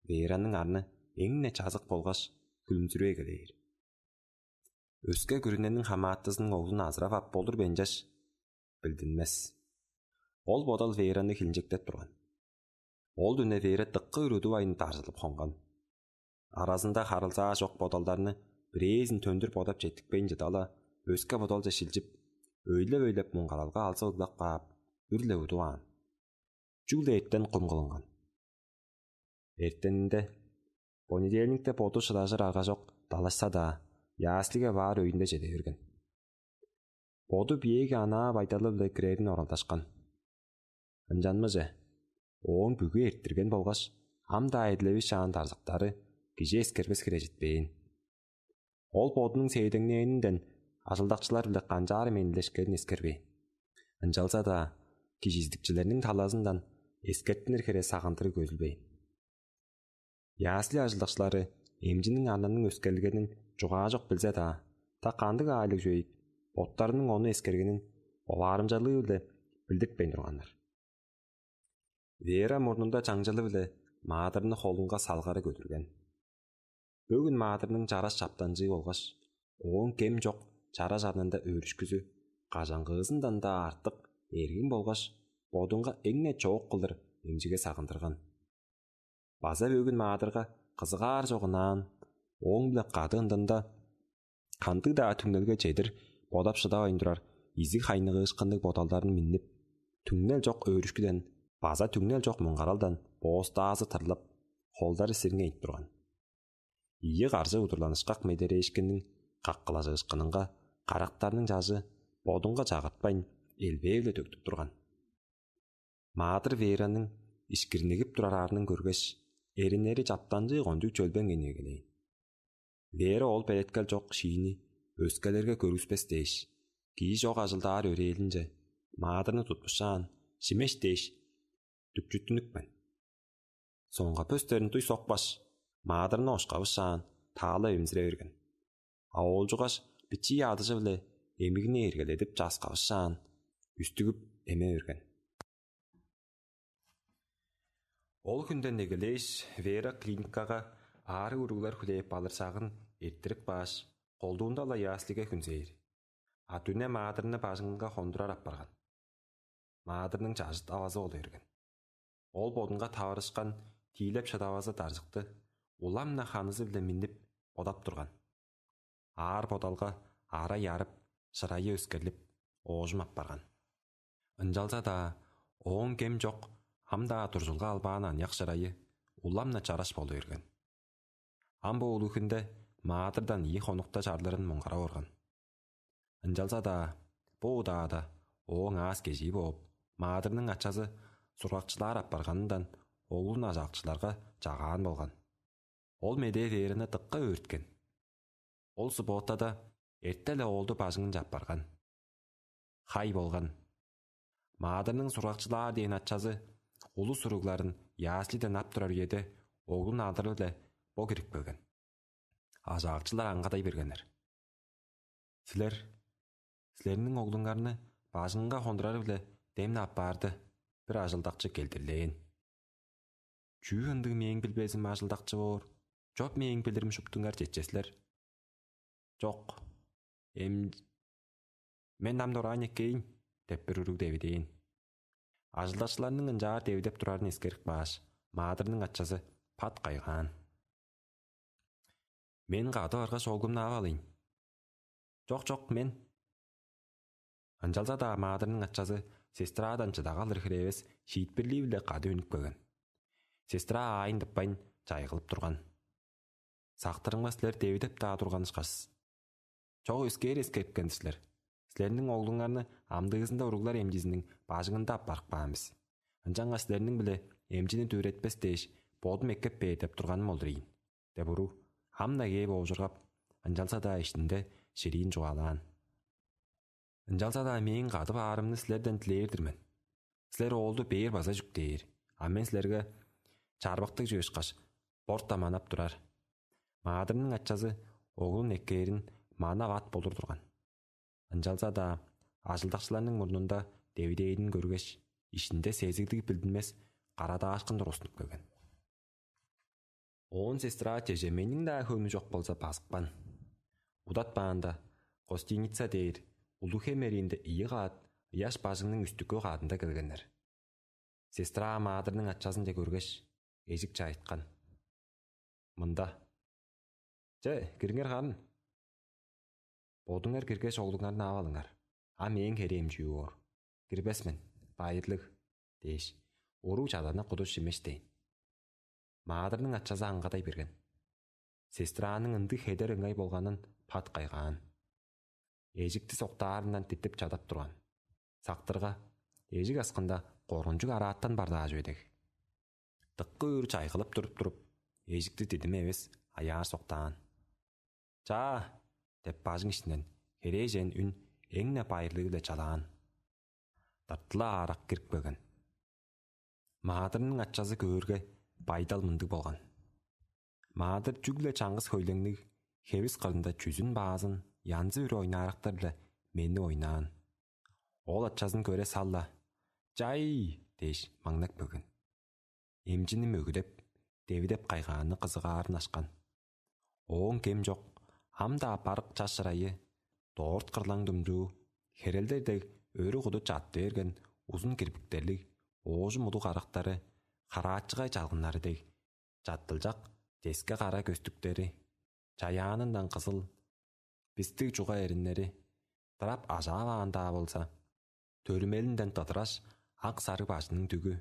Вераның арны эң-не чазык болгаш, хүлүмзүрүп эгелээр. Өске күрүнениң хамаатызының оглун азырап ап болур бе ынчаш? Билдинмес. Ол бодал Вераны хилинчектеп турган. Ол дүне Вера дыкка үрүдүп айын даржылып хонган. Аразында харылзаа чок бодалдарны бирээзин төндүр бодап четтикпейн чыда-ла, өске бодалче шилчип, өйлеп-өйлеп муңгаралга алзып ыглап каап, үр-ле удуваан. Чүгле эртен кум кылынган. Эртенинде, понедельникте боду шыдажыр аргажок далашса-даа, яслиге баар өйүнде чеде берген. Боду биеэги анаа байдалы-биле кирерин оралдашкан. Ынчанмыже, ооң бүгү эрттирген болгаш, ам-даа эдилевишаан дарзыктары кижи эскербес хире четпээн. Ол бодунуң сээдеңнээнинден ажылдакчылар-биле канчаары мендилешкенин эскербээн. Ынчалза-даа кижиздикчилерниң талазындан эскертинир хире сагындырыг көзүлбээн. Ясли ажылдакчылары эмчиниң арнының өскерлигенин чугаажок билзе-даа, так кандыг аайлыг чүвейик, боттарының ону эскергенин оваарымчалыы-биле билдиртпейн турганнар. Вера мурнунда чаңчылы-биле маадырны холунга салгары көдүрген. Бөгүн маадырның чараш чаптанчыы болгаш, ооң кем чок чараш арнында өөрүшкүзү кажаңгыызындан-даа артык эргим болгаш, бодунга эң-не чоок кылдыр эмчиге сагындырган. База бөгүн маадырга кызыгаар чок ынаан, ооң-биле кады ындында кандыг-даа түңнелге чедир бодап шыдавайн турар изиг хайныгыышкынныг бодалдарын миннип, түңнел чок өөрүшкүден база түңнел чок муңгаралдан боостаазы тырлып, холдары сирңейип турган. Ийи каржы удурланышкак медерээшкинниң каккылажыышкынынга карактарның чажы бодунга чагыртпайн, элбээ-биле төктүп турган. Маадыр Вераның ишкирнигип турар арнын көргеш, эриннери чаптанчыы кончуг чөлбеңейн эгелээн. Вера ол белеткел чок шиини өскелерге көргүспес дээш, кижи чок ажылдаар өрээлинче маадырны тутпушаан, шимеш дээш, дүкчүттүнүпкен. Соңга пөстерин дуй сокпаш, маадырны ошкавышаан, таалап эмзире берген. А оолчугаш бичии адыжы-биле эмигни эргеледип чааскавышаан, үстүгүп эме берген. Ол хүнден эгелээш, Вера клиникага аарыг уруглар хүлээп алыр шагын эрттирип кааш, колдуунда-ла яслиге хүнзээр. А дүне маадырны бажыңынга хондурар апарган. Маадырның чажыт авазы болу берген. Ол бодунга таварышкан тиилеп шыдавазы даржыкты улам-на ханызы-биле миннип бодап турган. Аар бодалга арай арып, шырайы өскерлип, оожум апарган. Ынчалза-даа ооң кем чок, ам-даа дуржулга албаан аныяк шырайы улам-на чараш болу берген. Ам бо улуг хүнде маадырдан ийи хонукта чарлырын муңгарап орган. Ынчалза-даа бо удаада ооң аас-кежии бооп, маадырның ачазы сургакчылаар апарганындан оглун ажаакчыларга чагаан болган. Ол медээ Вераны дыка өөрүткен. Ол субботада эрте-ле оолду бажыңынче апарган. Хай болган. Маадырның сургакчылаар дээн ачазы улус уругларын яслиден ап турар үеде оглун алыры-биле бо кирип келген. Ажаакчылар аңгадай бергеннер: «Силер, силерниң оглуңарны бажыңынга хондурары-биле демнеп аппаарды бир ажылдакчы келдирлээн». «Чүү ындыг мээң билбезим ажылдакчы боор? Чоп мээң билирим шуптуңар четче силер». «Чок, эм, мен ам дораан эккейн» — деп, бир уруг девидээн. Ажылдакчыларның ынчаар девидеп турарын эскерип кааш, маадырның ачазы бат кайгаан. «Мен кады баргаш, оглумну ап алыйн». «Чок, чок, мен». Ынчалза-даа маадырның ачазы сестрадан чыдак алыр хире эвес шиитпирлии-биле кады үнүп келген. Сестра аайын тыппайн, чайгылып турган. «Сактырымга силер девидеп-даа турган ышкаш. Чок, өскээр эскерипкен-дир силер. Силерниң оглуңарны амдыызында уруглар эмчизиниң бажыңында аппарып каан бис. Ынчангаш силерниң-биле эмчини дүвүретпес дээш, бодум эккеп бээр деп турганым ол-дур ийин» — деп, уруг ам-на кээп оожургап, ынчалза-даа иштинде шириин чугаалаан. «Ынчалза-даа мээң кады баарымны силерден дилээр-дир мен. Силер оолду бээр база чүктээр, а мен силерге чарбыктыг чүве ышкаш, борта манап турар». Маадырның ачазы оглун эккээрин манап ат болур турган. Ынчалза-даа ажылдакчыларның мурнунда девидээрин көргеш, иштинде сезиглиг билдинмес карадаашкын тургустунуп келген. Оон сестра чеже мениң-даа хөөнү чок болза базыпкан. Удатпаанда, гостиница дээр улуг хем эриинде ийи каат ыяш бажыңның үстүкү каадында келгеннер. Сестра маадырның ачазынче көргеш, эжик чайыткан. Мында: «Че, кириңер харын. Бодуңар киргеш, оглуңарны ап алыңар. А мээң херээм чүү боор? Кирбес мен, байырлыг» – дээш, уруг чаданы куду шимештээн. Маадырның ачазы аңгадай берген. Сестраның ындыг хедер ыңай болганын пат кайгаан. Эжикти соктаарындан диттип чадап турган. Сактырга, эжик аскында коргунчуг араатан бар-даа чүве дег. Дыккы өөр чайгылып туруп-туруп, эжикти дидим эвес аяар соктаан. «Чаа!» – деп, бажың иштинден херээжен үн эң-не байырлыы-биле чалаан. Дыртыла аарак кирип келген. Маадырның ачазы көөрге, байдал мындыг болган. Маадыр чүгле чаңгыс хөйлеңниг, хевис кырында чүзүн-баазын, янзы-бүрү ойнаарактар-биле мени ойнаан. Ол ачазын көре сал-ла: «Чай!» – дээш, маңнап келген. Эмчини мөгүдеп, девидеп кайгааны кызыгаарын ашкан. Ооң кем чок, ам-даа барык чаш ырайы, дорт кырлаң думчуу, херелдер дег өрү куду чатты берген узун кирпиктерлиг, оожум улуг карактары, хараачыгай чалгыннары дег чаттылчак, деске кара көстүктери, чаяанындан кызыл, бистиг чуга эриннери, дырап ажааваан-даа болза, төрүмелинден дыдыраш, ак-сарыг бажының дүгү,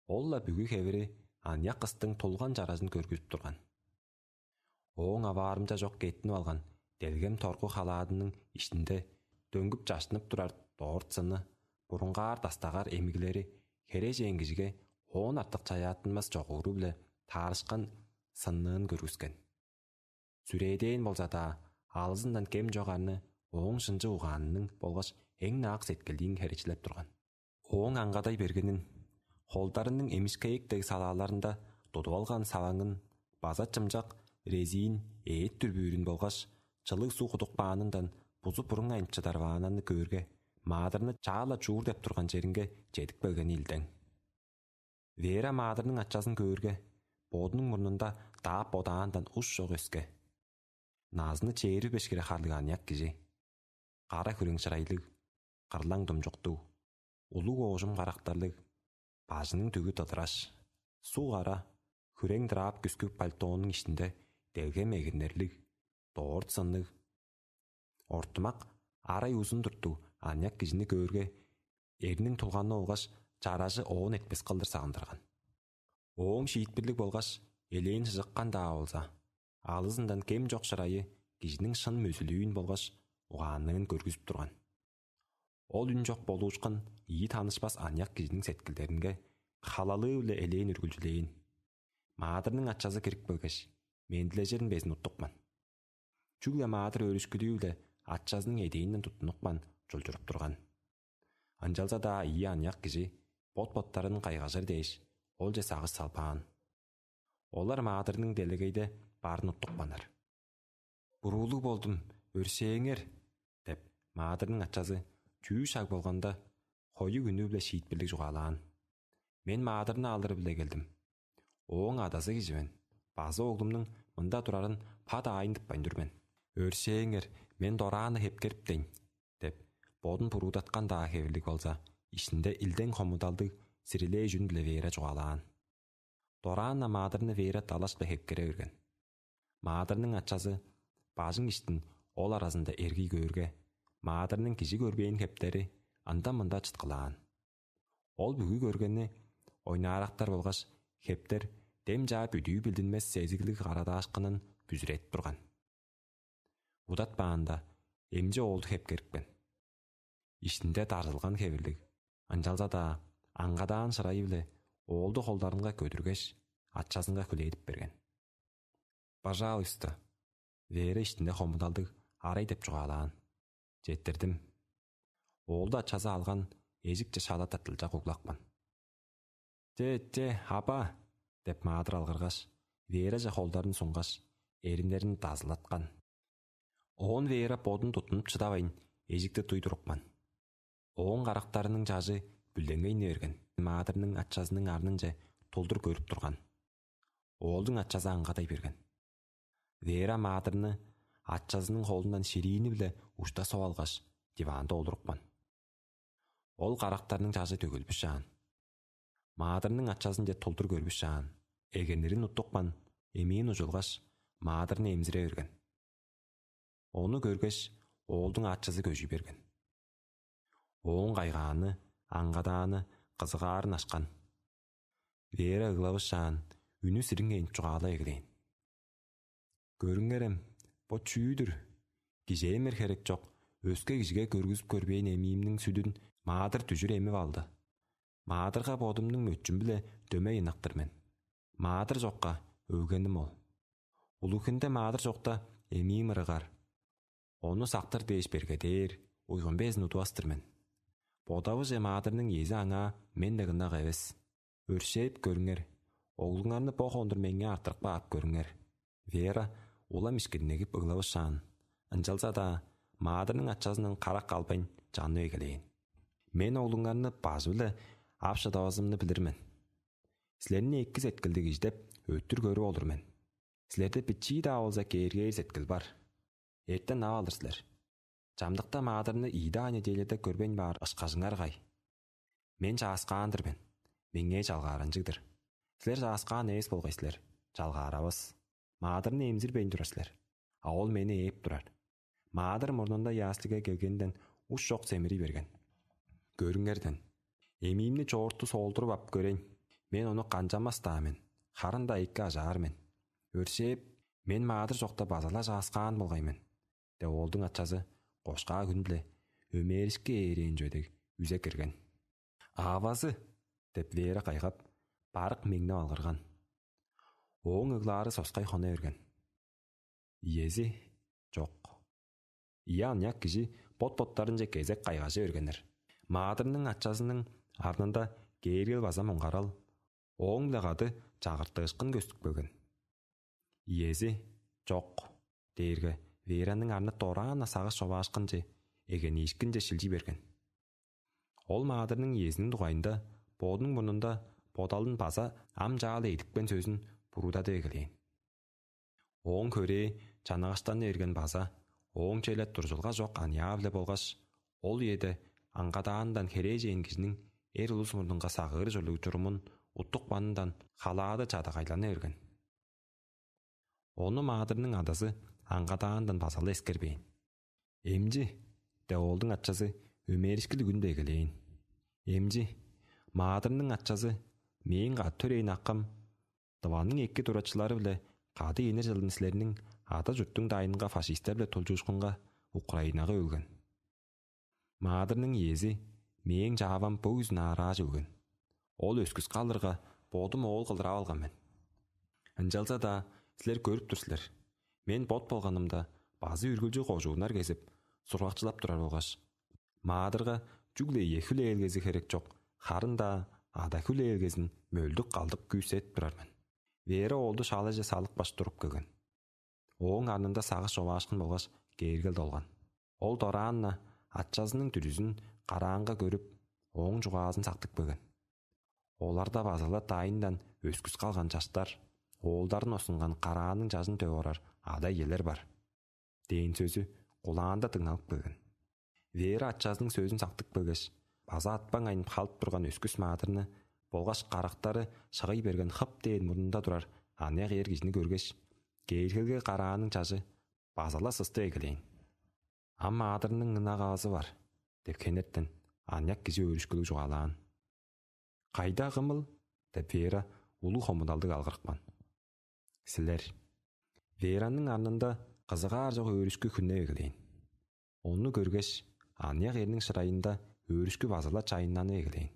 ол-ла бүгү хевири аныяк кыстың тулган чаражын көргүзүп турган. Ооң аваарымча чок кеттинип алган делгем торгу халаадының иштинде дөңгүп чаштынып турар дорт сыны, бурунгаар дастагар эмиглери херээжен кижиге оон артык чаяаттынмас чогууру-биле таарышкан сынныын көргүскен. Сүрээдээн болза-даа, алызындан кем чок арны ооң шынчы угаанының болгаш эң-не ак сеткилдиин херечилеп турган. Ооң аңгадай бергенин, холдарының эмишкээк дег салааларында тудуп алган саваңын база чымчак резин эът дүрбүүрүн болгаш чылыг суг кудуп каанындан бузу буруң айынчыдар ваананы көөрге, маадырны чаала чуур деп турган черинге чедип келгени илдең. Вера маадырның ачазын көөрге, бодунуң мурнунда даап бодаандан ус чок өске. Назыны чээрби беш хире харлыг аныяк кижи. Кара хүрең шырайлыг, кырлаң думчуктуг, улуг оожум карактарлыг, бажының дүгү дыдыраш, суг-кара, хүрең дыраап күскү пальтонуң иштинде делгем эгернерлиг, дорт сынныг, ортумак, арай узун туртуг аныяк кижини көөрге, эрниң тулганы болгаш чаражы оон эртпес кылдыр сагындырган. Ооң шиитпирлиг болгаш элээн шыжыккан-даа болза, алызындан кем чок шырайы кижиниң шын мөзүлүүн болгаш угаанныңын көргүзүп турган. Ол үн чок болуушкун ийи танышпас аныяк кижиниң сеткилдеринге халалыы-биле элээн үргүлчүлээн. Маадырның ачазы кирип келгеш, мендилежирин безин уттупкан. Чүгле маадыр өөрүшкүлүү-биле ачазының эдээнин туттунупкан чулчуруп турган. Ынчалза-даа ийи аныяк кижи бот-боттарын кайгажыр дээш, олче сагыш салбаан. Олар маадырның делегейде баарын уттупканнар. «Буруулуг болдум, өршээңер!» – деп, маадырның ачазы чүү шаг болганда, хою үнү-биле шиитпирлиг чугаалаан. «Мен маадырны алыры-биле келдим. Ооң адазы кижи мен, база оглумнуң мында турарын пат аайын тыппайн тур мен. Өршээңер, мен дорааны хепкериптейн» – деп, бодун буруудаткан-даа хевирлиг болза, иштинде илдең хомудалдыг сирилээ үжүн-биле Вера чугаалаан. Дораан-на маадырны Вера далаш-биле хепкере берген. Маадырның ачазы бажың иштин ол аразында эргий көөрге, маадырның кижи көрбээн хептери ында-мында чыткылаан. Ол бүгү көргени ойнаарактар болгаш хептер дем чаа бүдүү билдинмес сезиглиг карадаашкынын бүзүретип турган. Удатпаанда, эмчи оолду хепкерипкен. Иштинде даржылган хевирлиг, ынчалза-даа аңгадаан шырайы-биле оолду холдарынга көдүргеш, ачазынга хүлээдип берген. «Пожалуйста!» – Вера иштинде хомудалдыг арай деп чугаалаан. «Четтирдим». Оолду ачазы алган, эжикче шала тыртылчак углапкан. «Че, че, аба!» – деп маадыр алгыргаш, Вераже холдарын сунгаш, эриннерин дазылаткан. Оон Вера бодун туттунуп чыдавайн, эжикти дуй турупкан. Ооң карактарының чажы бүлдеңейни берген, маадырның ачазының арнынче тулдур көрүп турган. Оолдуң ачазы аңгадай берген. Вера маадырны ачазының холундан шириини-биле ушта соп алгаш, диваанда олурупкан. Ол карактарның чажы төгүлбүшаан. Маадырның ачазынче тулдур көрбүшаан, эгеннерин уттупкан, эмээн ужулгаш, маадырны эмзире берген. Ону көргеш, оолдуң ачазы көжүй берген. Ооң кайгааны, аңгадааны, кызыгаарын ашкан. Вера ыглавышаан, үнү сириңейнип чугаалай эгелээн: «Көрүңерем, бо чүү-дүр? Кижи эмер херек чок, өске кижиге көргүзүп көрбээн эмиимниң сүдүн маадыр дүжүр эмип алды. Маадырга бодумнуң мөчүм-биле дөмей ынак-тыр мен. Маадыр чокка өлгеним ол. Улуг хүнде маадыр чокта эмиим ырыгар. Ону сактыр дээш бергедээр, уйгун безин удувас-тыр мен. Бодавыже маадырның иези аңаа мен дег ынак эвес. Өршээп көрүңер, оглуңарны бо хондур меңээ арттырып каап көрүңер». Вера улам ишкиннегип ыглавышаан, ынчалза-даа маадырның ачазының карак албайн чанып эгелээн: «Мен оглуңарны бажы-биле ап шыдавазымны билир мен. Силерни эки сеткилдиг кижи деп өттүр көрүп олур мен. Силерде бичии-даа болза кээргээр сеткил бар. Эртен ап алыр силер. Чамдыкта маадырны ийи-даа неделяда көрбейн баар ышкажыңар кай? Мен чааскаан-дыр мен, меңээ чалгааранчыг-дыр. Силер чааскаан эвес болгай силер, чалгааравас. Маадырны эмзирбейн турар силер, а ол мени ээп турар. Маадыр мурнунда яслиге келгенден ус чок семирий берген. Көрүңерден, эмиимни чоорту соолдуруп ап көрейн, мен ону канчамас-даа мен, харын-даа эки ажаар мен. Өршээп, мен маадыр чокта база-ла чааскаан болгай мен» — деп, оолдуң ачазы кошкаа хүн-биле өмээришки ээрээн чүве дег үзе кирген. «Авазы!» — деп, Вера кайгап, барык меңнеп алгырган. Ооң ыглаары соскай хона берген. Иези чок. Ийи аныяк кижи бот-боттарынче кезек кайгажы бергеннер. Маадырның ачазының арнында кээргел база муңгарал, ооң-биле кады чагыртыышкын көстүп келген. «Иези чок» — дээрге, Вераның арны дораан-на сагыш човаашкынче, эгениишкинче шилчий берген. Ол маадырның иезиниң дугайында бодунуң мурнунда бодалын база ам чаал эдипкен сөзүн буруудадып эгелээн. Ооң хөрээ чанагаштаны берген база ооң черле дуржулга чок аныяа-биле болгаш ол үеде аңгадаанындан херээжен кижиниң эр улус мурнунга сагыыр ужурлуг чурумун уттупканындан халаады чадагайлана берген. Ону маадырның адазы аңгадаандан база-ла эскербээн. «Эмчи» — деп, оолдуң ачазы өмээришкил үгүнде эгелээн. «Эмчи, маадырның ачазы, мээң кады төрээн акым, Тываның эки турачылары-биле кады ийинер чылын силерниң ада-чурттуң дайынынга фашистер-биле тулчуушкунга Украинага өлген. Маадырның иези мээң чаавам бо күзүн аарааш өлген. Ол өскүс калырга, бодум оол кылдырап алган мен. Ынчалза-даа силер көрүп тур силер, мен бот болганымда база үргүлчү кожууннар кезип, сургакчылап турар болгаш, маадырга чүгле ийи хүлээлгези херек чок, харын-даа ада хүлээлгезин мөлдүк-калдык күүседип турар мен». Вера оолду шаалаже салыпкаш туруп келген. Ооң арнында сагыш човаашкын болгаш кээргел долган. Ол дораан-на ачазының дүрүзүн караанга көрүп, ооң чугаазын сактып келген. Оларда база-ла дайындан өскүс калган чаштар, оолдарын осунган карааның чажын төп орар ада-иелер бар дээн сөзү кулаанда дыңналып келген. Вера ачазының сөзүн сактып келгеш, база атпаң айнып халып турган өскүс маадырны болгаш карактары шыгый берген хып дээн мурнунда турар аныяк эр кижини көргеш, кээргелге карааның чажы база-ла сыстып эгелээн. «Ам маадырның ынак авазы бар» — деп, хенертен аныяк кижи өөрүшкүлүг чугаалаан. «Кайда, кымыл?» — деп, Вера улуг хомудалдыг алгырыпкан. «Силер». Вераның арнында кызыгаар чок өөрүшкү хүннеп эгелээн. Ону көргеш, аныяк эрниң шырайында өөрүшкү база-ла чайыннанып эгелээн.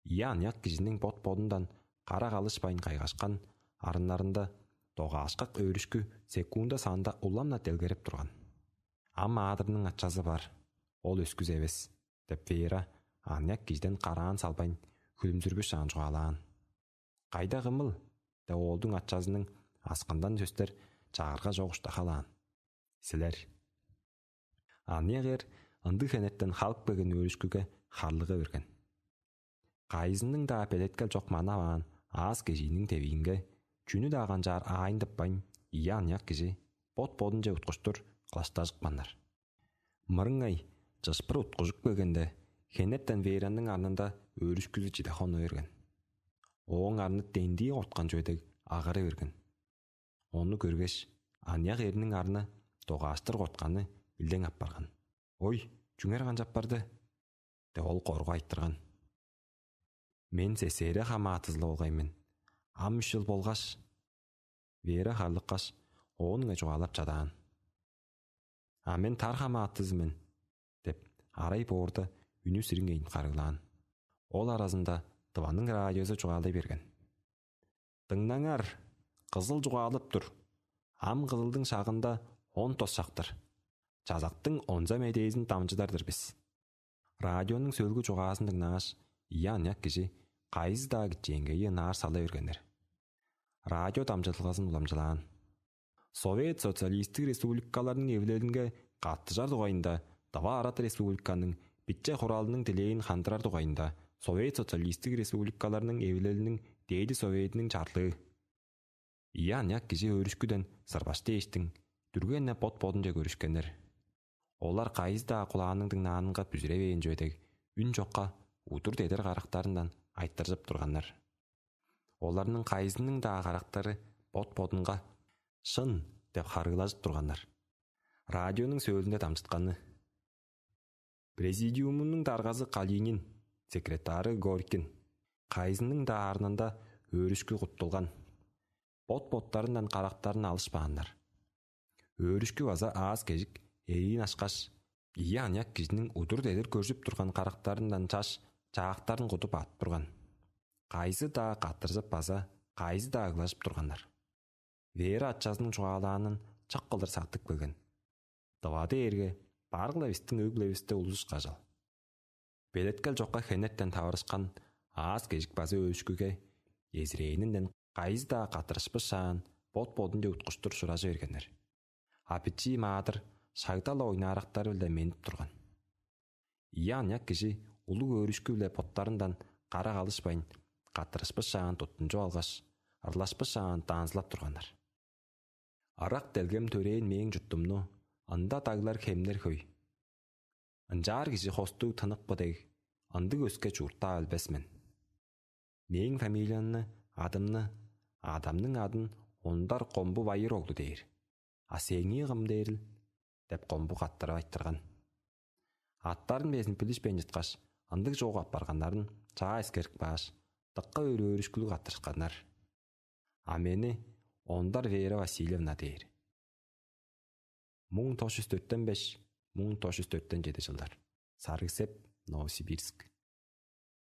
Ийи аныяк кижиниң бот-бодундан карак алышпайн кайгашкан арыннарында догаашкак өөрүшкү секунда санында улам-на делгереп турган. «Ам маадырның ачазы бар, ол өскүс эвес» — деп, Вера аныяк кижиден караан салбайн, хүлүмзүрбүшаан чугаалаан. «Кайда, кымыл?» — деп, оолдуң ачазының аскындан сөстер чагырга чок ушта халаан. «Силер». Аныяк эр ындыг хенертен халып келген өөрүшкүге харлыга берген. Кайызының-даа белеткел чок манаваан аас-кежииниң тевиинге чүнү-даа канчаар аайын тыппайн, ийи аныяк кижи бот-бодунче уткуштур кылаштажыпканнар. Мырыңай чышпыр уткужуп келгенде, хенертен Вераның арнында өөрүшкүзү чиде хона берген. Ооң арны дендии корткан чүве дег агыра берген. Ону көргеш, аныяк эрниң арны догааштыр кортканы илдең апарган. «Ой, чүңер канчап барды?» деп ол коргу айтырган. «Мен сесере хамаатызылы болгай мен. Ам үш чыл болгаш». Вера харлыккаш, оонга чугаалап чадаан. «А мен тар хамаатызы мен», — деп, арай боорда үнү сириңейин харыылаан. Ол аразында дыванның радиозу чугаалай берген: «Дыңнаңар, кызыл чугаалап тур. Ам кызылдың шагында он тос шактыр. Чазактың онза медээзин дамчыдар-дыр бис». Радионуң сөөлгү чугаазын дыңнааш, ийи аныяк кижи кайызы-даа кичээнгейи ынаар сала бергеннер. Радио дамчыдылгазын уламчылаан. Совет Социалистиг Республикаларның эвилелинге каттыжар дугайында Дава Арат Республиканың Биче Хуралының дилээн хандырар дугайында Совет Социалистиг Республикаларның эвилелиниң Дээди Советиниң чарлыы. Ийи аныяк кижи өөрүшкүден сырбаш дээштиң, дүрген-не бот-бодунче көрүшкеннер. Олар кайызы-даа кулааның дыңнаанынга бүзүревээн чүве дег, үн чокка удур дедер карактарындан айтыржып турганнар. Оларның кайызының-даа карактары бот-бодунга «Шын» деп харыылажып турганнар. Радионуң сөөлүнде дамчытканы: «Президиумунуң даргазы Калинин, секретары Горькин, кайызының-даа арнында өөрүшкү куттулган. Бот-боттарындан карактарын алышпааннар. Өөрүшкү база аас-кежик эриин ашкаш, ийи аныяк кижиниң удур дедир көржүп турган карактарындан чаш чаактарын кудуп ап турган. Кайызы-даа каттыржып база кайызы-даа ыглажып турганнар». Вера ачазының чугаалаанын чак кылдыр сактып келген. Дыва дээрге барык-ла бистиң өг-бүлевисте улус ышкажыл. Белеткел чокка хенертен таварышкан аас-кежик база өөрүшкүге эзирээнинден кайызы-даа каттырышпышаан, бот-бодунче уткуштур шуражы бергеннер. А бичии маадыр шагда-ла ойнаарактары-биле менип турган. Ийи аныяк кижи улуг өөрүшкү-биле боттарындан карак алышпайн, каттырышпышаан туттунчуп алгаш, ырлашпышаан даанзылап турганнар. «Ырак делгем төрээн мээң чуртумну, ында даглар, хемнер хөй. Ынчаар кижи хостуг тыныкпы дег, ындыг өске чуртта өлбес мен. Мээң фамилиямны, адымны, адамның адын Ондар Комбу Байыр оглу дээр. А сеңии кым дээрил?» — деп Комбу каттырып айтырган. Аттарын безин билишпейн чыткаш, ындыг чоок апарганнарын чаа эскерип кааш, дыка өрөөрүшкүлүг каттырышканнар. «А мени Ондар Вера Васильевна дээр». Муң тос чүс дөртен беш, муң тос чүс дөртен чеди чылдар. Сарыг-Сеп, Новосибирск.